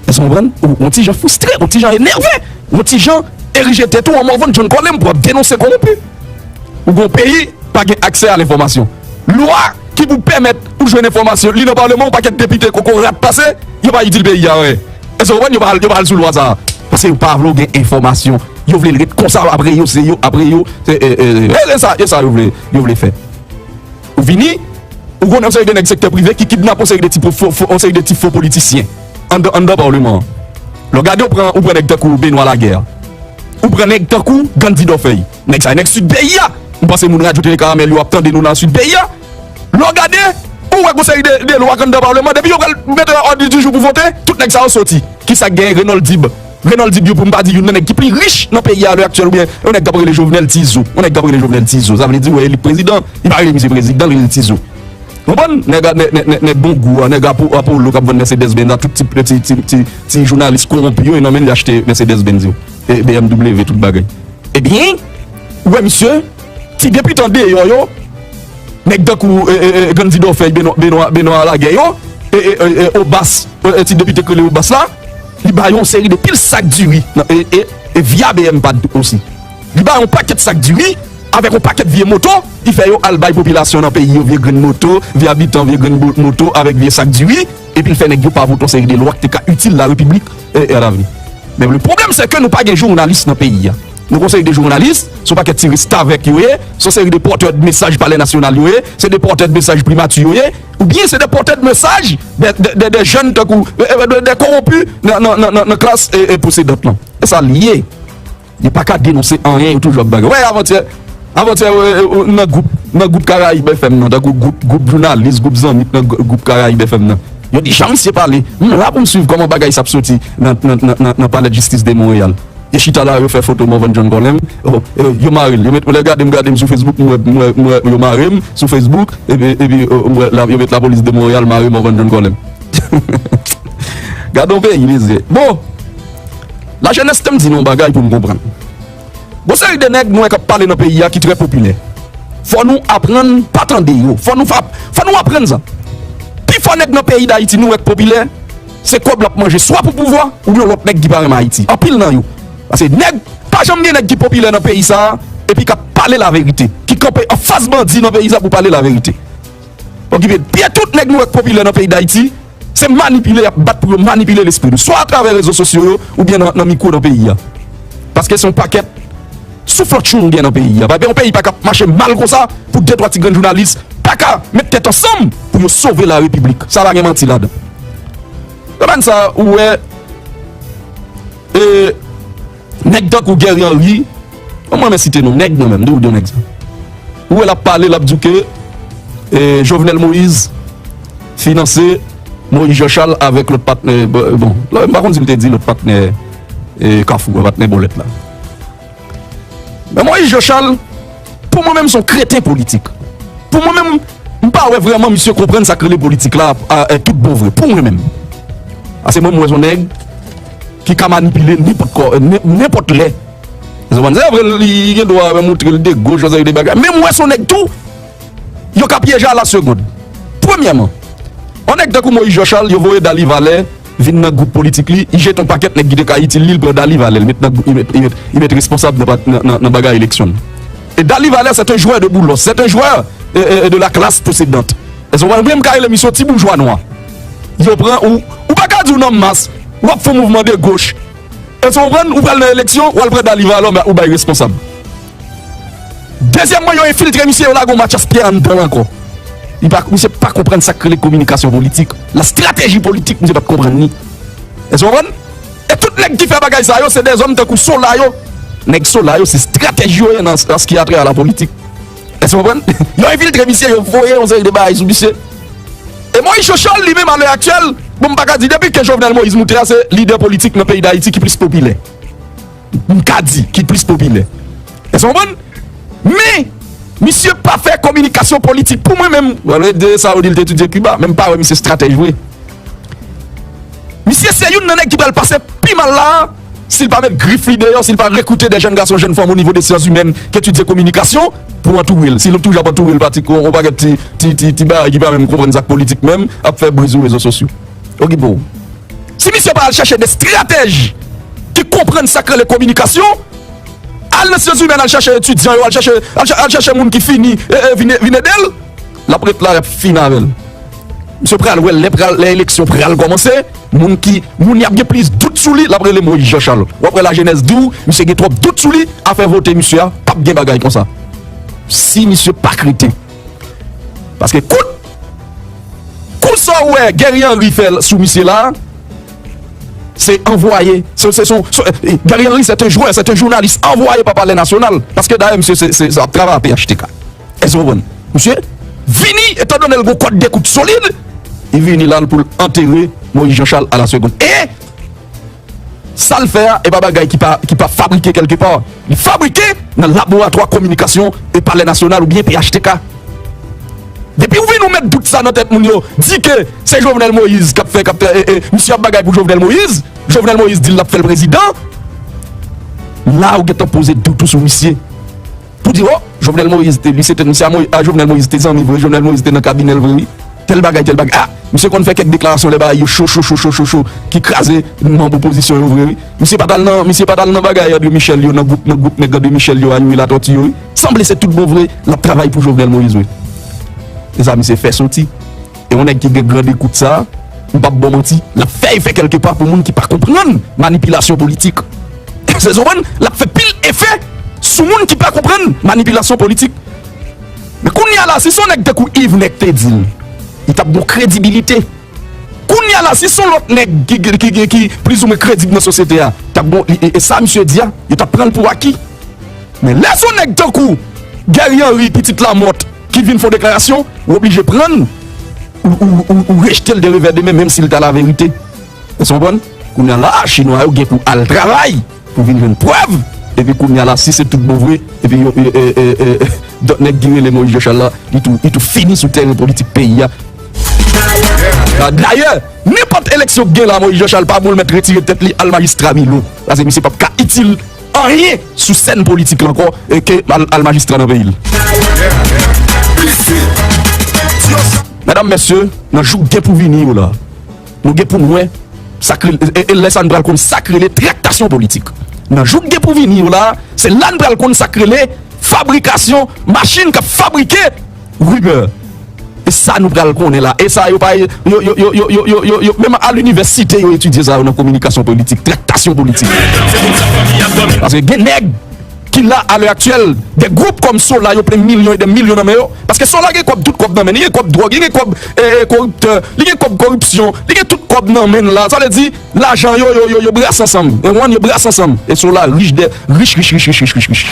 Èske w konprann? Ou, on ti jan fristre, on ti jan enève, on ti jan erije tèt ou an Mòvann John Colem pou w ap denonse kowonpi. Ou gon peyi, pa gen aksè a lenfòmasyon. Lwa ki pou pèmèt ou jwenn enfòmasyon, li nan palman, yon pakèt depite kokorat pase, yo pa itil peyi a anyen. Èske w konprann? Yo pa al, yo pa al sou lwa sa a. Paske yo pa vle w gen enfòmasyon. Yo vle l ret konsa, apre yo, se yo, apre yo, se, e, e, e, e sa, e sa yo vle, yo vle fè. Ou vini, ou konnen yon seri de nèg sektè prive ki kidnape yon seri de ti fo, fo, yon seri de ti fo politisyen anndan, anndan palman an. Lè w gade, ou pran, ou pran nèg tankou Benoît Laguerre. Ou pran nèg tankou Gandhi Dorfeuille. Nèg sa, nèg Sid peyi a. M panse moun Radyo Tele Karamèl yo ap tande nou nan Sid peyi a. Lè w gade, ou wè gon seri de, de lwa k anndan palman, depi yo pral mete nan òd di jou pou vote, tout nèg sa yo soti. Kisa k genyen? Renold Dib. Renold Dib, yo, pou m pa di youn nan nèg ki pi rich nan peyi a lè aktyèl, oubyen yon nèg k ap rele Jovenel Tizo. Yon nèg k ap rele Jovenel Tizo. Sa vle di, ou wè, elit prezidan, li pa rele misye prezidan, li rele Tizo. Konprann? Nèg a, nèg, nèg, nèg, nèg bon gou a, nèg Apo- Apollo k ap vann Mercedes Benz a, tout ti, ti, ti, ti, ti jounalis kowonpi yo, e nan men l yo achte Mercedes Benz yo. E B M W, tout bagay. Ebyen, ou wè misye, ti depite andeyò yo, nèg tankou, e, e, e, Gandhi Dorfeuille, Benoît, Benoît, Benoît Laguerre yo, e, e, e, e, Obas, e, e, ti depite k rele Obas la, li ba yo yon seri de pil sak diri, nan, e, e, e via B M P A D osi. Li ba yo yon pakèt sak diri, avèk yon pakèt vye moto, li fè yo al bay popilasyon nan peyi yo vye grenn moto, vye abitan vye grenn bo- moto, avèk vye sak diri, epi l fè nèg yo pa vote yon seri de lwa ki te ka itil larepiblik, e, e alavni. Men le pwoblèm, se ke nou pa gen jounalis nan peyi a. Nou gon seri de jounalis, se yon pakèt ti restavèk yo ye, se yon seri de pòtè de mesaj Palè Nasyonal yo ye, se de pòtè de mesaj Primati yo ye, oubyen se de pòtè de mesaj de, de, de, de jèn tankou, eh, eh, de, de kowonpi nan, nan, nan, nan, nan klas, eh, eh, presedant lan. E sa l ye. Yo pa ka denonse anyen, yo toujou ap bagay. Wè, avantyè, avantyè, wè, eh, nan gwoup, nan gwoup Karayib F M nan, tankou gwoup, gwoup jounalis, gwoup zanmi nan gw-, gwoup Karayib F M nan. Yo di, "Jan misye pale, m la pou m swiv kòman bagay sa ap soti nan, nan, nan, nan, nan Palè de Jistis de Monreyal." Yo chita la, yo fè foto Morvan John Colem. Oh, eh, yo mare l. Yo met, lè gade m, gade m sou Facebook, m wè, m wè, m wè yo mare m sou Facebook, epi, epi, oh, m wè la, yo met lapolis de Monreyal mare Morvan John Colem. Gade yon peyi, mezye. Bon, lajenès, te m di nou yon bagay pou n konprann. Gon seri de nèg nou wè k ap pale nan peyi a ki trè popilè. Fò nou aprann pa tande yo. Fò nou, fò nou aprann sa. Pifò nèg nan peyi Dayiti nou wè k popilè, se kòb l ap manje swa pou pouvwa oubyen yon lòt nèg ki pa renmen Ayiti. Anpil nan yo. Paske nèg, pa janm gen nèg ki popilè nan peyi sa a, epi k ap pale laverite, ki kanpe anfas bandi nan peyi sa a pou pale laverite. Okipe pye tout nèg nou wè k popilè nan peyi Dayiti, se manipile y ap bat pou yo manipile lespri nou, swa atravè rezo sosyo yo, oubyen nan, nan mikwo nan peyi a. Paske se yon pakèt souflòtchou nou gen nan peyi a. Pa gen yon peyi pa ka ap mache mal konsa pou de twa ti grenn jounalis pa ka met tèt ansanm pou yo sove larepiblik. Sa pa gen manti ladan. Konprann sa, ou wè, e, nèg tankou Guerrier Henry, mwen renmen site non nèg mwen menm, m toujou di yon nèg sa. Ou wè l ap pale, l ap di w ke, e, Jovenel Moïse finanse Moïse Jean Charles avèk lòt patnè, bon, bon, m pa konn si l te di lòt patnè, e, Kafou a, patnè bòlèt la. Men Moïse Jean Charles, pou mwen menm, se yon kreten politik. Pou mwen menm, m pa wè vrèman misye konprann sa k rele politik la, a, e, tout bon vre. Pou mwen menm. Paske mwen, m wè se yon nèg ki ka manipile nenpòt kò, nen-, nenpòt lè. Ou konprann? Se vre, li gen dwa moutre l de goch, yon seri de bagay. Men m wè se yon nèg tou, yo ka pyeje a la segonn. Premyèman, yon nèg tankou Moïse Jean Charles, yo voye Dali Valè vin nan gwoup politik li, li jete yon pakèt nèg ki te ka itil li, li pran Dali Valè, li met nan gwoup, li met, li met, li met responsab nan pa-, nan, nan, nan bagay eleksyon l. E Dali Valè, c'est un joueur de boulos, c'est un joueur, euh, euh, de la classe possédante. Èske w konprann? Ou menm ka rele misye yon ti boujwa nwa. Yo pran ou, ou pa ka di w nan mas, w ap fè yon mouvman de goch. Èske w konprann? Ou pral nan eleksyon, w al pran Dali Valè, ou bay responsab. Dezyèmman, yo enfiltre misye, yo lage yon Mathias Pierre anndan l ankò. Li pa, misye pa konprann sa k rele kominikasyon politik. La stratégie politique, misye pa t konprann li. Èske w konprann? E tout nèg ki fè bagay sa yo, se dèzòm tankou Sola yo. Nèg Sola yo, se stratèj yo ye nan, nan ce qui a trait à la politique. Èske w konprann? Yo enfiltre misye, yo voye yon seri de bagay sou misye. E Moïse Jean Charles, li menm, a lè aktyèl, bon, m pa ka di, depi ke Jovenel Moïse moute a, se lidè politik nan peyi Dayiti ki plis popilè. M ka di, ki plis popilè. Èske w konprann? Men, misye pa fè kominikasyon politik pou mwen menm. Wè, de sa yo di l te etidye Kiba, men m pa wè misye stratèj vre. Misye se youn nan nèg ki pral pase pi mal la, si l pa met grif li deyò, si l pa rekrite de jèn gason, jèn fanm o nivo de syans imèn k etidye kominikasyon pou antoure l. Si l toujou ap antoure l pa ti, yon pakèt ti, ti, ti, ti bagay ki pa menm konprann sa k politik menm, ap fè bri sou rezo sosyo. Okipe w. Si misye pa al chèche de stratèj ki konprann sa k rele kominikasyon, al nan syans imèn, al chèche etidyan yo, al chèche, al chè-, al chèche moun ki fini, e, e, vin, vin ede l, l ap ret la, y ap fin avè l. Misye pral wè, lè pral, lè eleksyon pral kòmanse, moun ki, moun y ap gen plis dout sou li, l ap rele Moïse Jean Charles. W ap wè lajenès di w, misye gen twòp dout sou li, afè vote misye a, p ap gen bagay konsa. Si misye pa kreten. Paske kout, kout sa w wè Guerrier Henry fè l sou misye la, se anvwaye. Se, se son, se, Guerrier Henry, c'est un joueur, c'est un journaliste envoyé par Palais National. Paske dayè, misye, se, se, se ap travay a P H T K. Èske w konprann? Misye vini, etan done l gon kòd dekout solid, li vini la pou l antere Moïse Jean Charles à la seconde. E sa l fè a, e pa bagay ki pa, ki pa fabrike kèlkepa. Li fabrike nan laboratwa kominikasyon e Palè Nasyonal oubyen P H T K. Depi w vin ou met dout sa nan tèt moun yo, di ke se Jovenel Moïse k ap fè, k ap fè, e, e, misye ap bagay pou Jovenel Moïse, Jovenel Moïse di l l ap fè l prezidan, la ou gentan poze dout ou sou misye. Pou di, o, Jovenel Moïse te, li se te, misye a Moï-, a Jovenel Moïse te zanmi vre, Jovenel Moïse te nan kabinè l vre, wi. Tèl bagay, tèl bagay. A, misye konn fè kèk deklarasyon lè bagay yo cho, cho, cho, cho, cho, cho, ki kraze manm opozisyon yo vre, wi. Misye pa t al nan, misye pa t al nan bagay André Michel yo, nan gwoup, nan gwoup nèg André Michel yo, Youri Latortue yo, wi. Sanble se tout bon vre, l ap travay pou Jovenel Moïse, wi. E sa misye fè soti. E yon nèg ki gen gran dekout sa, m p ap ba w manti, l ap fè efè kèlkepa pou moun ki pa konprann manipilasyon politik. Se, se konprann, l ap fè pil efè sou moun ki pa konprann manipilasyon politik. Men kounye a la, si se yon nèg tankou Yves Nèg te di l, li t ap gen kredibilite. Kounye a la, si se yon lòt nèg ki, ki, ki, ki, ki plizoumwen kredib nan sosyete a, t ap gen, e, e sa misye di a, yo t ap pran l pou aki. Men lè se yon nèg tankou Guerrier Henry, pitit Lamòt, ki vin fè yon deklarasyon, ou oblije pran l, ou, ou, ou, ou rejte l de revè de men, menm si l ta laverite. Èske w konprann? Kounye a la, chinwa yo gen pou al travay, pou vin jwenn prèv, epi kounye a la, si se tout bon vre, epi yo, e, e, e, e, dòt nèg ki rele Moïse Jean Charles la, li tou, li tou fini sou teren politik peyi a. Dayè, nenpòt eleksyon k gen la, Moïse Jean Charles pa bon l mèt retire tèt li al majistra Milo. Paske misye p ap ka itil anyen sou sèn politik la ankò, e ke al, al majistra nan peyi l. Medam, mesye, nan jou k gen pou vini yo la, nou gen pou n wè sa k rele, e, e lè sa a n pral konn sa k rele traktasyon politik. Nan jou k gen pou vini yo la, se la n pral konn sa k rele fabrikasyon, machin k ap fabrike rimè. E sa nou pral konnen la. E sa yo pa, yo, yo, yo, yo, yo, yo, yo, menm a linivèsite yo etidye sa yo nan kominikasyon politik, traktasyon politik. Paske gen nèg ki la a lè aktyèl, de gwoup kòm Sola, yo plen milyon e de milyon nan men yo. Paske Sola gen kòb, tout kòb nan men li, gen kòb dwòg, li gen kòb, e, e, koriptè, li gen kòb koripsyon, li gen tout kòb nan men l la. Sa vle di, lajan yo, yo, yo, yo brase ansanm. E wan yo brase ansanm. E Sola rich de, rich, rich, rich.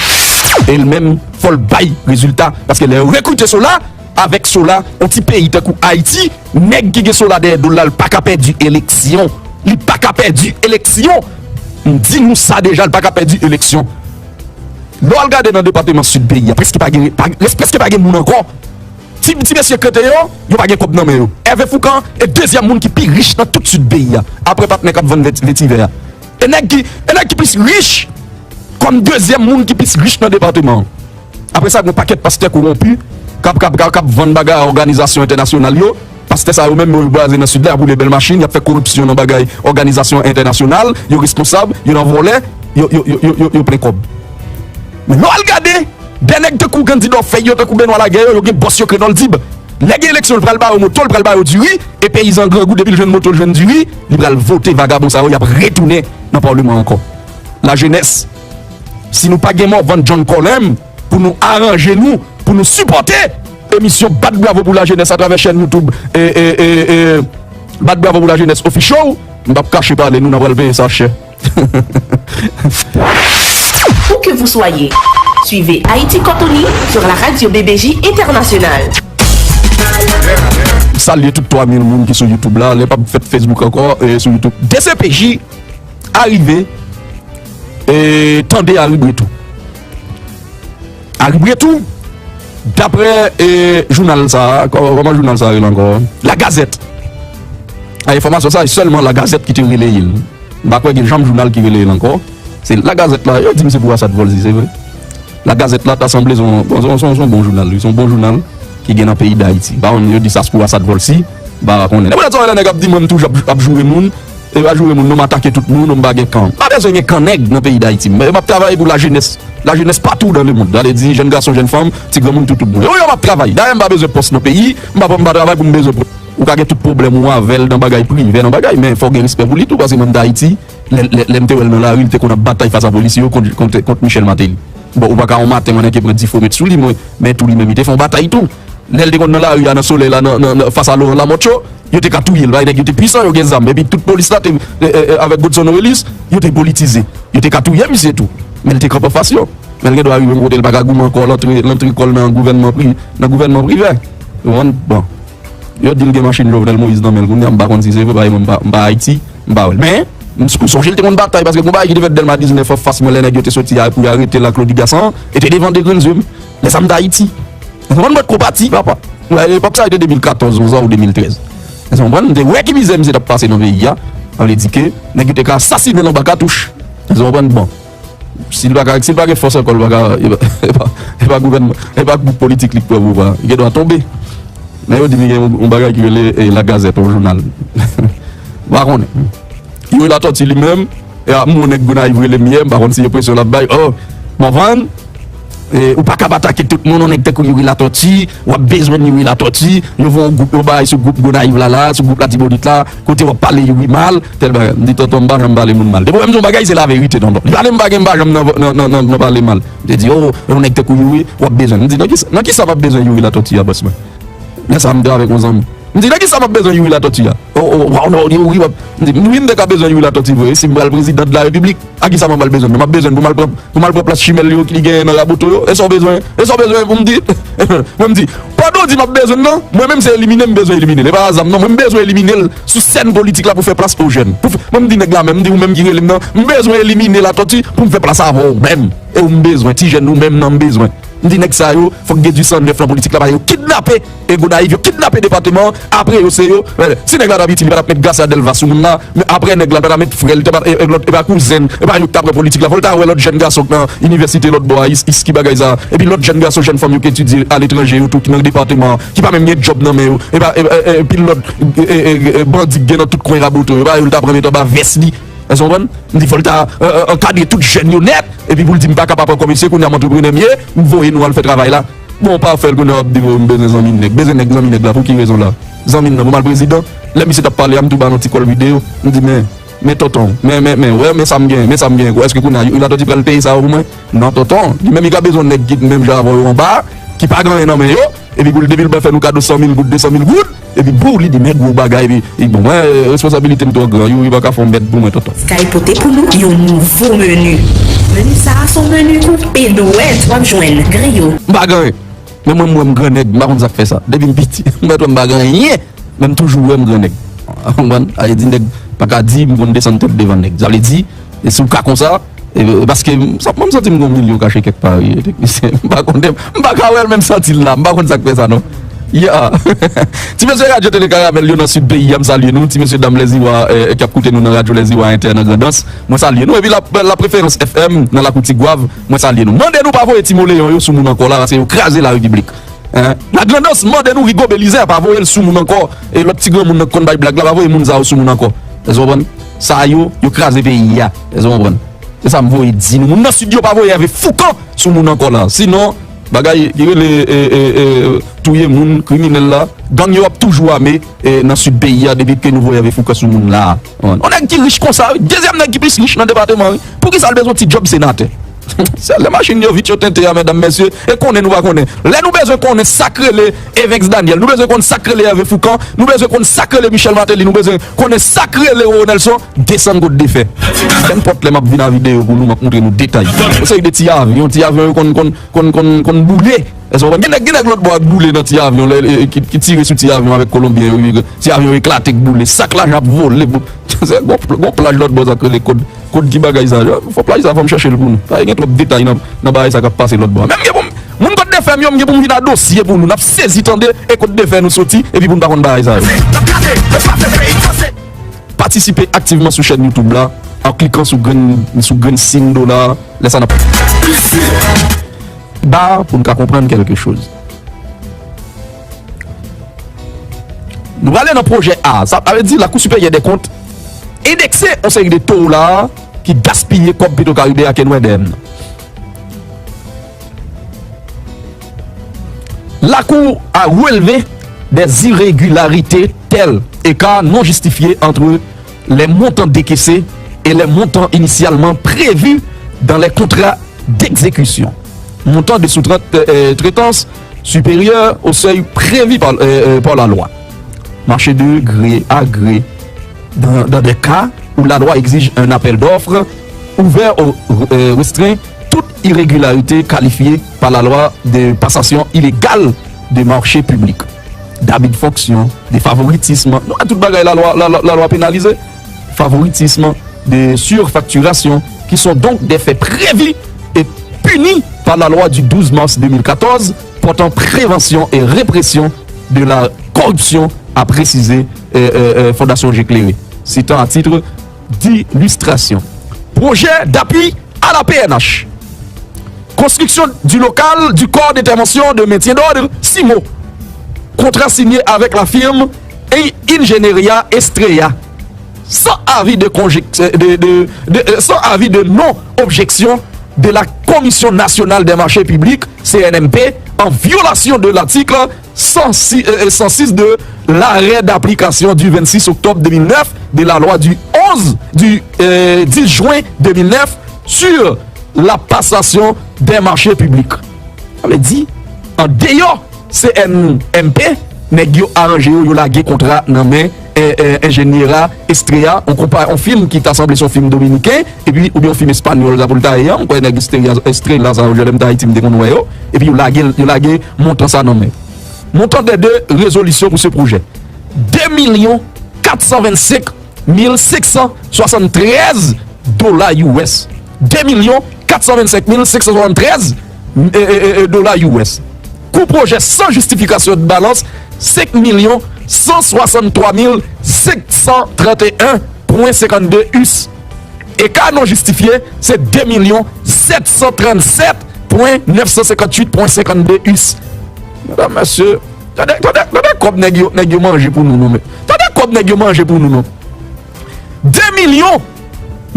E l menm, fò l bay rezilta. Paske lè yo rekrite Sola, avèk Sola, yon ti peyi tankou Ayiti, nèg ki gen Sola dèyè do l la, l pa ka pèdi eleksyon. Li pa ka pèdi eleksyon. M di nou sa deja, l pa ka pèdi eleksyon. Lè w al gade nan depatman Sid peyi a, prèske pa gen, pa, prèske pa gen moun ankò. Ti, ti mesye k rete yo, yo pa gen kòb nan men yo. Hervé Fourcand e dezyèm moun ki pi rich nan tout Sid peyi a, apre patnè k ap vann veti-, vetivè a. E nèg ki, e nèg ki plis rich, kòm dezyèm moun ki plis rich nan depatman an. Apre sa, gen yon pakèt pastè kowonpi k ap, k ap, k ap, k ap vann bagay a òganizasyon entènasyonal yo. Pastè sa yo menm, yo baze nan Sid la, y ap woule bèl machin, y ap fè koripsyon nan bagay òganizasyon entènasyonal, yo responsab, yo nan vòlè, yo, yo, yo, yo, yo, yo plen kòb. Men lè w al gade, de nèg tankou Gandhi Dorfeuille yo, tankou Benoît Laguerre yo, yo gen bòs yo k rele Nòldib. Lè gen eleksyon, l pral ba yo moto, l pral ba yo diri, e peyizan grangou, depi l jwenn moto, l jwenn diri, li pral vote vagabon sa yo, y ap retounen nan palman ankò. Lajenès, si nou pa gen Morvan John Colem pou nou aranje nou, pou nou sipòte emisyon Bat Bravo pou Lajenès atravè chèn YouTube, e, e, e, e, Bat Bravo pou Lajenès Official, m p ap kache pale, nou nan pral peye sa chè. Où que vous soyez, suivez Haïti Cortoni sur la radio B B J Internationale. M salye tout twa mil moun ki sou YouTube la, lè p ap fèt Facebook ankò, e sou YouTube. D C P J arive, e tande Aribretou. Aribretou, daprè, e, jounal sa a, kò-, kòman jounal sa a rele ankò? Lagazèt. A, enfòmasyon sa a, se sèlman Lagazèt ki te releye l. M pa kwè gen janm jounal ki releye l ankò. Se Lagazèt la, yo di m se pou Assad Volcy, se vre. Lagazèt la ta sanble se yon, se yon, se yon, se yon bon jounal, wi. Se yon bon jounal ki gen nan peyi Dayiti. M pa konn, yo di sa se pou Assad Volcy, m pa konnen. Nèg sa yo lè nèg ap di mwen m toujou ap, ap joure moun, e pa joure moun non, m atake tout moun, m pa gen kan. M pa bezwen gen kan nèg nan peyi Dayiti. M, m ap travay pou lajenès. Lajenès patou dan lemonn. Sa vle di jèn gason, jèn fanm, ti granmoun, tout, tout moun. Yo, yo, m ap travay. Dayè, m pa bezwen pòs nan peyi, m pa, m pa travay pou m bezwen pòs. Ou ka gen tout pwoblèm ou avè l nan bagay privè, nan bagay, men fò w gen respè pou li tou, paske mwen m t Ayiti, lè, lè, lè m te wè l nan lari, li te konn ap batay fas a polisye yo kont, kont, kont Michel Martelly. Bon, ou pa ka yon maten, mwen, ke pran difo met sou li, mwen, men tou li menm, li te fè yon batay tou. Lè l te konn nan lari a, nan solèy la, nan, nan, nan, fas a Laurent Lamothe yo, yo te ka touye l, paske nèg yo te pwisan, yo gen zam. Epi tout polis la te, e, e, e, avèk Godson Norelis, yo te politize. Yo te ka touye misye tou. Men l te kanpe anfas yo. Men l gen dwa rive yon kote l pa ka goumen ankò, l antre, l antre kò l nan gouvènman pri-, nan gouvènman privè. Ou konprann? Bon. Yo di l gen machin Jovenel Moïse nan men l kounye a, m pa konn si se vre, paske mwen m pa, m pa Ayiti, m pa wè l. Men, m, m sonje l te konn batay, paske gon bagay ki te fèt Dèlma diznèf anfas mwen, lè nèg yo te soti a pou y arete l ak Lodigas an, e te devan de grenn zye m. Lè sa m t Ayiti. Ou konprann, mwen t ko pati, papa. Epòk sa a, se te de mil katòz, onz an ou de mil trèz. Ou konprann, m te wè ki mizè misye t ap pase nan peyi a. Sa vle di ke nèg yo te ka asasinen l anba katouch. Ou konprann, bon. Si l pa ka, si l pa gen fòs ankò, l pa ka, e pa, e pa, e pa gouvènman, e pa gwoup politik li k pran pouvwa a. Li gen dwa tonbe. Men yo di m gen yon, yon bagay ki rele, e, Lagazèt, yon jounal. M pa konnen. Youri Latortue li menm, e, a, m wè yon nèg Gonayiv rele m yè, m pa konn si enpresyon l ap bay. Oh, Morvan, E, ou pa kab atake tout moun, yon nèg tankou Youri Latortue, w ap bezwen Youri Latortue, yo voye yon gwoup, yon bagay sou gwoup Gonayiv la, la, sou gwoup Latibonit la, kote w ap pale Youri mal, tèl bagay. M di, tonton, m pa janm pale moun mal. Depi w wè m di yon bagay, se laverite, tonton. Li pale m pa gen, m pa janm nan, nan, nan, nan, nan pale mal. Li te di, oh, yon nèg tankou Youri, w ap bezwen. M di, nan ki, nan ki sa m ap bezwen Youri Latortue a, bòs mwen? Lè sa a, m te avèk yon zanmi. M di, nan ki sa m ap bezwen Youri Latortue a? Oh, oh, waw, non, Youri, w ap. M di, wi, m te ka bezwen Youri Latortue vre, si m pral prezidan de la repiblik. A ki sa m pral bezwen? M ap bezwen pou m al pran, pou m al pran plas chimèl yo ki li genyen nan Raboto yo? E sa w bezwen? E sa w bezwen pou m di? Mwen, m di, pandan w di m ap bezwen l nan, mwen menm se elimine m bezwen elimine l. E pa zam non, mwen m bezwen elimine l sou sèn politik la pou fè plas pou jèn. Pou fè, mwen m di nèg la menm, m di ou menm ki rele m nan, m bezwen elimine Latortue pou m fè plas avè w menm. E ou m bezwen, ti jèn ou menm nan m bezwen. M di nèg sa yo, fòk gen du sang neuf nan politik la, paske yo kidnape e Gonayiv, yo kidnape depatman an, apre yo se yo. Si nèg la t ap itil, li pa t ap met Gracia Delva sou moun la, men apre nèg la, li pa t ap met frè l, li pa, e, e lòt, e pa kouzen l, e pa yo ki t ap pran politik la. Fò l ta wè lòt jèn gason k nan inivèsite lòt bò a, is, is ki bagay sa. Epi lòt jèn gason, jèn fanm yo k etidye aletranje yo tou, ki nan depatman an, ki pa menm gen djòb nan men yo. E pa, e, e, e, epi lòt, e, e, e, e, bandi k gen nan tout kwen Raboto yo, e pa yo l ta pran met anba vès li. Èske w konprann? M di fò l ta, e, e, ankadre tout jèn yo nèt, epi pou l di m pa ka pa pran kòm mesye, kounye a m antreprenè m ye, m voye nou al fè travay la. Bon, pa fè l kounye a w ap di m bezwen zanmi nèg. Bezwen nèg, zanmi nèg la, pou ki rezon la? Zanmi m nan, pou m al prezidan? Lè misye t ap pale a, m tou ba l yon ti kòl videyo. M di, men, men tonton, men, men, men, wè, men sa m gen, men sa m gen. Èske kounye a, Youri Latortue pral peye sa yo pou mwen? Non, tonton. Li menm, li ka bezwen nèg ki menm jan avè w yo anba, ki pa gen anyen nan men yo, epi pou l, depi l fè nou kado san mil goud, de san mil goud, epi bou, li di, men gwo bagay, epi, e bon, mwen, responsabilite m twò gran, Youri pa ka fè yon mèd pou mwen, tonton. Sky pote pou nou yon nouvo meni. Meni sa a se yon meni koupe dwèt, w ap jwenn griyo. M pa gen anyen. Men mwen, m wè m grannèg, m pa konn sa k fè sa. Depi m piti, m mèt wè m pa gen anyen. Men m toujou wè m grannèg. Ou konprann? Sa vle di nèg pa ka di m konn desann tèt devan nèg. Sa vle di, e si w ka konsa, e, e paske m, sa, mwen, m santi m gen yon milyon kache kèk pa, wi, teknisyen. M pa konnen, m pa ka wè l, men m santi l la. M pa konn sa k fè sa, non. Ya. Ti mesye Radyo Tele Karamèl yo nan sid peyi a, m salye nou. Ti mesye dam Lèziwa, e, ki ap koute nou nan Radyo Lèziwa Entè nan Grandans, mwen salye nou. Epi la, La Préférence F M nan Lakou Tigwav, mwen salye nou. Mande nou pa voye ti moleyon yo sou moun ankò la, paske yo kraze larepiblik. Hein? Lagrandans mande nou Rigo Belizaire pa voye l sou moun ankò. E lòt ti granmoun nan k konn bay blag la, pa voye moun sa yo sou moun ankò. Èske w konprann? Sa yo, yo kraze peyi a. Èske w konprann? Se sa m voye di nou. Moun nan sid yo pa voye Hervé Foucan sou moun ankò la. Sinon, bagay ki rele, e, e, e, touye moun, kriminèl la, gang yo ap toujou ame, e, nan sid peyi a depi ke nou voye Hervé Foucan sou moun la. Yon nèg ki rich konsa, dezyèm nèg ki plis rich nan depatman, wi. Poukisa l bezwen ti djòb senatè? Se lè machin yo vit yo tente a, medam, mesye, e konnen nou pa konnen. Lè nou bezwen konnen sa k rele Evens Daniel, nou bezwen konn sa k rele Hervé Foucan, nou bezwen konn sa k rele Michel Martelly, nou bezwen konnen sa k rele Roro Nelson, desann kot defè. Nenpòt lè m ap vin a videyo pou nou, m ap montre nou detay. Yon seri de ti avyon, ti avyon yo konn, konn, konn, konn, konn boule. Èske w konprann? Gen nèg, gen nèg lòt bò ak boule nan ti avyon, lè, e, ki, ki tire sou ti avyon avèk Kolonbyen yo, ti avyon eklate k boule, sak lajan ap vole. Se gon, gon plaj lòt bò sa k rele kòd. Kot ki bagay sa? Fò plaj sa, fò m chèche l pou nou. Sa gen twòp detay nan, nan bagay sa k ap pase lòt bò a. Men m gen pou m, moun kot defè m yo, m gen pou m vin a dosye pou nou. N ap sezi tande e kot defè nou soti, epi pou n pa konn bagay sa yo. Patisipe aktivman sou chèn YouTube la, an klikan sou grenn, sou grenn siy dola a. Lè sa n ap ba pou n ka konprann kèlke choz. Nou prale nan pwojè A. Sa, sa vle di Lakou Siperyè dè Kont endekse yon seri de towo la ki gaspiye kòb Petro Caribe ak N Y D M nan. La Cour a relevé des irrégularités telles écart non justifié entre les montants décaissés et les montants initialement prévus dans les contrats d'exécution. Montant de sous-traitance supérieur au seuil prévu par, euh, euh, par la loi. Marché de gré à gré dans, dans des cas où la loi exige un appel d'offres ouvert ou, euh, restreint toute irrégularité qualifiée par la loi de passation illégale de marché public, d'abus de fonction, de favoritisme. Nou wè tout bagay lalwa, la, la, lalwa penalize. Favoritisme, de surfacturation, qui sont donc des faits prévus et punis par la loi du douze mars deux mille quatorze portant prévention et répression de la corruption, a précisé, euh, euh, euh, Fondation J'éclairé, citant à titre d'illustration. Projet d'appui à la P N H. Construction du local du corps d'intervention de maintien d'ordre, CIMO. Contrat signé avec la firme Ingeniería Estrella, sans avis de conjec-, de, de, de, euh, sans avis de non-objection de la Commission nationale des marchés publics, C N M P, en violation de l'article cent six, euh, cent six de l'arrêt d'application du vingt-six octobre deux mille neuf, de la loi du onze, du, euh, dix juin deux mille neuf sur la passation des marchés publics. Sa vle di, an deyò C N M P, nèg yo aranje yo, yo lage kontra nan men, eh, eh, enjenyera Estrella, on konpa, on fim ki ta sanble se yon fim dominiken, epi oubyen yon fim espanyòl, sa pou l ta ye a, m kwè nèg Estrella, Estrella sa yo, lè m t Ayiti, m te konn wè yo, epi yo lage, yo lage montan sa nan men. Montant des deux résolutions pour ce projet, deux millions quatre cent vingt-cinq mil cinq cent soixante-treize dola U S. Deux millions quatre cent vingt-cinq mille cinq cent soixante-treize, eh, eh, eh, eh, dola U S. Coût projet sans justification de balance, cinq millions cent soixante-trois mille cinq cent trente et un point cinquante-deux U S. Écart non justifié, c'est deux millions sept cent trente-sept point neuf cent cinquante-huit point cinquante-deux U S. Medam, mesye, tande, tande, tande kòb nèg yo, nèg yo manje pou nou, non, men. Tande kòb nèg yo manje pou nou, non. Deux millions!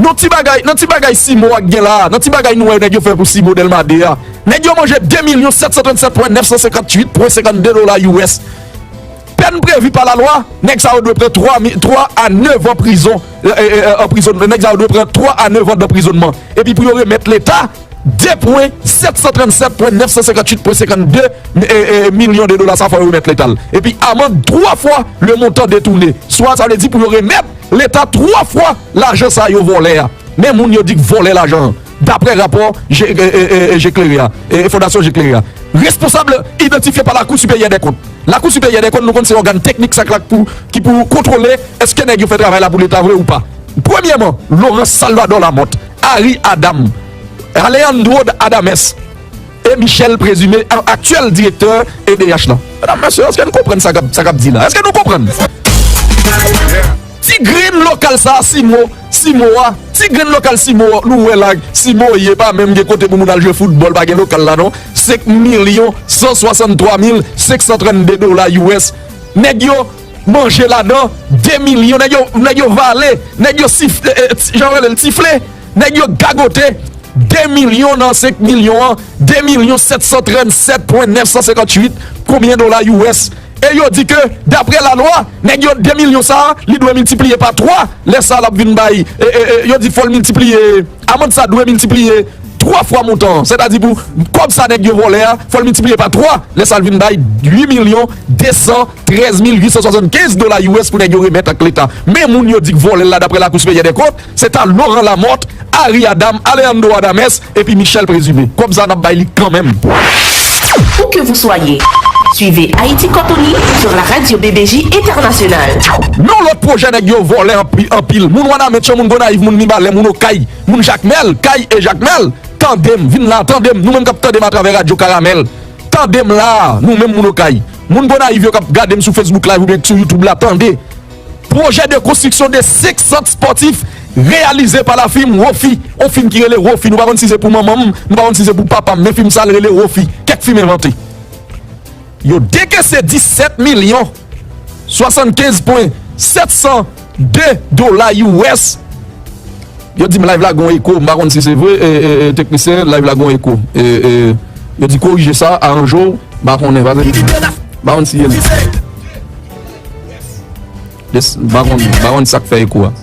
Nan ti bagay, nan ti bagay Simo a k gen la, nan ti bagay nou wè nèg yo fè pou Simo Dèlma de a. Nèg yo manje deux millions sept cent trente-sept point neuf cent cinquante-huit point cinquante-deux dola U S. Pèn previ pa lalwa, nèg sa yo dwe pran twa mi-, twa a nèf an prizon, eh, eh, eh, anprizonnman. Nèg sa yo dwe pran twa a nèf an danprizonnman. Epi pou yo remèt Leta deux point sept cent trente-sept point neuf cent cinquante-huit point cinquante-deux, eh, eh, milyon de dola sa fò yo remèt Leta l. Epi amann twa fwa le montant détourné. Swa sa vle di pou yo remèt Leta twa fwa lajan sa yo vòlè a. Men moun yo di k vòlè lajan an, daprè rapò Je-, eh, eh, eh, Jekleri a, eh, Fondasyon Jekleri a. Responsab idantifye pa Lakou Siperyè dè Kont. Lakou Siperyè dè Kont, nou konn se ògàn teknik sa k la pou, ki pou kontwole èske nèg yo fè travay la pou Leta vre ou pa. Premyèman, Laurent Salvador Lamothe, Harry Adam, Alejandro Adames, e Michel Présumé, a-, aktyèl direktè E D H la. Medam, mesye, èske nou konprann sa k ap, sa k ap di la? Èske nou konprann? Ti grenn lokal sa a, Simo, Simo a, ti grenn lokal Simo, nou wè la, Simo ye, pa menm gen kote pou moun al jwe foutbòl, pa gen lokal la non. Senk milyon san swasanntwa mil senk san trannde dola U S. Nèg yo manje ladan de milyon, nèg yo, nèg yo vale, nèg yo sif-, eh, eh, ti-, jan yo rele l, tifle, nèg yo gagote de milyon nan senk milyon an, de milyon sèt san trannsèt pwen nèf san senkantuit, konbyen dola U S? E yo di ke, daprè lalwa, nèg yo de milyon sa a, li dwe miltipliye pa twa, lè sa a l ap vin bay, e, e, e, yo di fò l miltipliye, amann sa dwe miltipliye twa fwa montan an. Sètadi pou kòb sa nèg yo vòlè a, fò l miltipliye pa twa, lè sa a l vin bay uit milyon de san trèz mil uit san swasannkenz dola U S pou nèg yo remèt ak Leta. Men moun yo di k vòlè l la, daprè Lakou Siperyè dè Kont, se ta Laurent Lamothe, Harry Adam, Alejandro Adames, epi Michel Présumé. Kòb sa n ap bay li kanmenm. Où que vous soyez, suivez Haïti Quand on lit sur la radio B B J Internationale. Yon lòt pwojè nèg yo vòlè anpi-, anpil. Moun Wanament, moun Gonayiv, moun Mibalè, moun Okay, moun Jakmèl, Kay e Jakmèl. Tande m, vin la, tande m. Nou menm k ap tande m atravè radyo Karamèl. Tande m la, nou menm moun Okay. Moun Gonayiv yo k ap gade m sou Facebook Live oubyen sou YouTube la, tande. Projet de construction de cinq centres sportifs réalisé par la firme Rofi. On fim ki rele Rofi. Nou pa konn si se pou manman m, nou pa konn si se pou papa m, men fim sa l rele Rofi. Kèk fim envante. Yo dekese disèt milyon swasannkenz pwen sèt san de dola U S. Yo di m live la gon eko, m pa konn si se vre, e, e, e, teknisyen, live la gon eko. E, e, yo di korije sa, aranje w, m pa konnen, pa m pa konn si e li. Des-, m pa konn, m pa konn sa k fè eko a.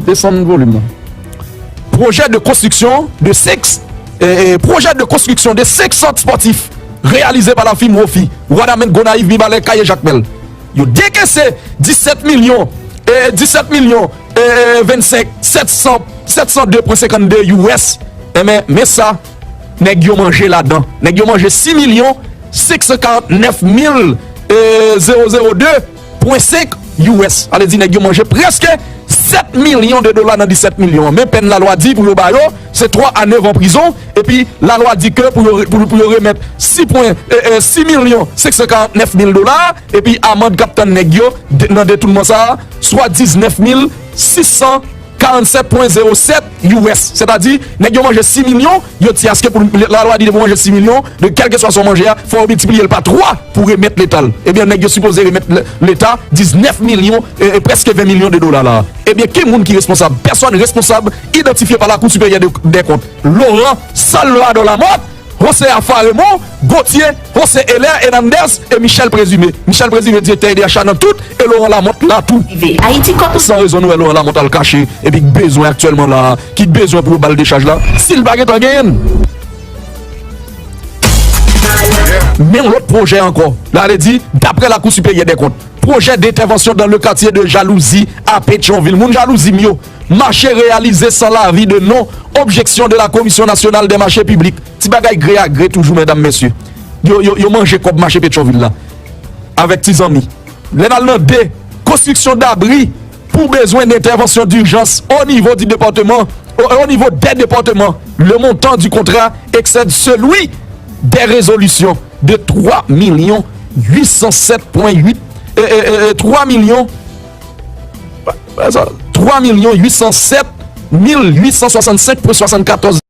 Desann volim nan. Projet de construction de six, eh, eh, projet de construction de cinq centres sportifs réalisé par la firme Rofi, Wanament, Gonayiv, Mibalè, Kay e Jakmèl. Yo dekese disèt milyon, eh, disèt milyon, eh, vennsenk, sèt san, sèt san de pwen senkanndde U S. Enben, men sa, nèg yo manje ladan. Nèg yo manje sis milyon senk san karannèf mil, eh, zewo zewo de pwen senk U S. Sa vle di nèg yo manje prèske sèt milyon de dola nan disèt milyon an. Men pèn lalwa di pou yo ba yo, se twa a nèf an prizon. Epi lalwa di ke pou yo, pou, pou yo remèt sis pwen, eh, eh, sis milyon senk san karannèf mil dola. Epi amann k ap tann nèg yo de, nan detounman sa a, swa diznèf mil sis san karanntsèt pwen zewo sèt U S. Sètadi, nèg yo manje sis milyon, yo ti aske pou lalwa di depi w manje sis milyon, de kèlkeswa sa w manje a, fò yo miltipliye l pa twa pou remèt Leta l. Ebyen, nèg yo sipoze remèt Leta diznèf milyon, e, e, prèske ven milyon de dola la. Ebyen, ki moun ki responsab? Pèsòn responsab idantifye pa Lakou Siperyè de, dè Kont. Laurent Salvador Lamothe, José Afa Raymond, Gauthier, José Heller Hernandez e Michel Présumé. Michel Présumé, direktè E D H a nan tout, e Laurent Lamothe la tou. San rezon, nou wè Laurent Lamothe al kache, epi k bezwen aktyèlman la, ki bezwen pou yo ba l dechaj la, si l pa gentan genyen l. Men yon lòt pwojè ankò. La, vle di, daprè Lakou Siperyè dè Kont, projet d'intervention dans le quartier de Jalousie à Pétion-Ville. Moun Jalouzi m yo, marché réalisé sans l'avis de non-objection de la Commission nationale des marchés publics. Ti bagay gré a gré toujou, medam, mesye. Yo, yo, yo manje kòb mache Petyonvil la. Avèk ti zanmi. Lè n al nan de, konstriksyon dabri pour besoin d'intervention d'urgence au niveau du département, au, au niveau des départements. Le montant du contrat excède celui des résolutions de trois millions huit cent sept point huit, euh, euh, euh, trois millions, trois millions huit cent sept mille huit cent soixante-cinq point soixante-quatorze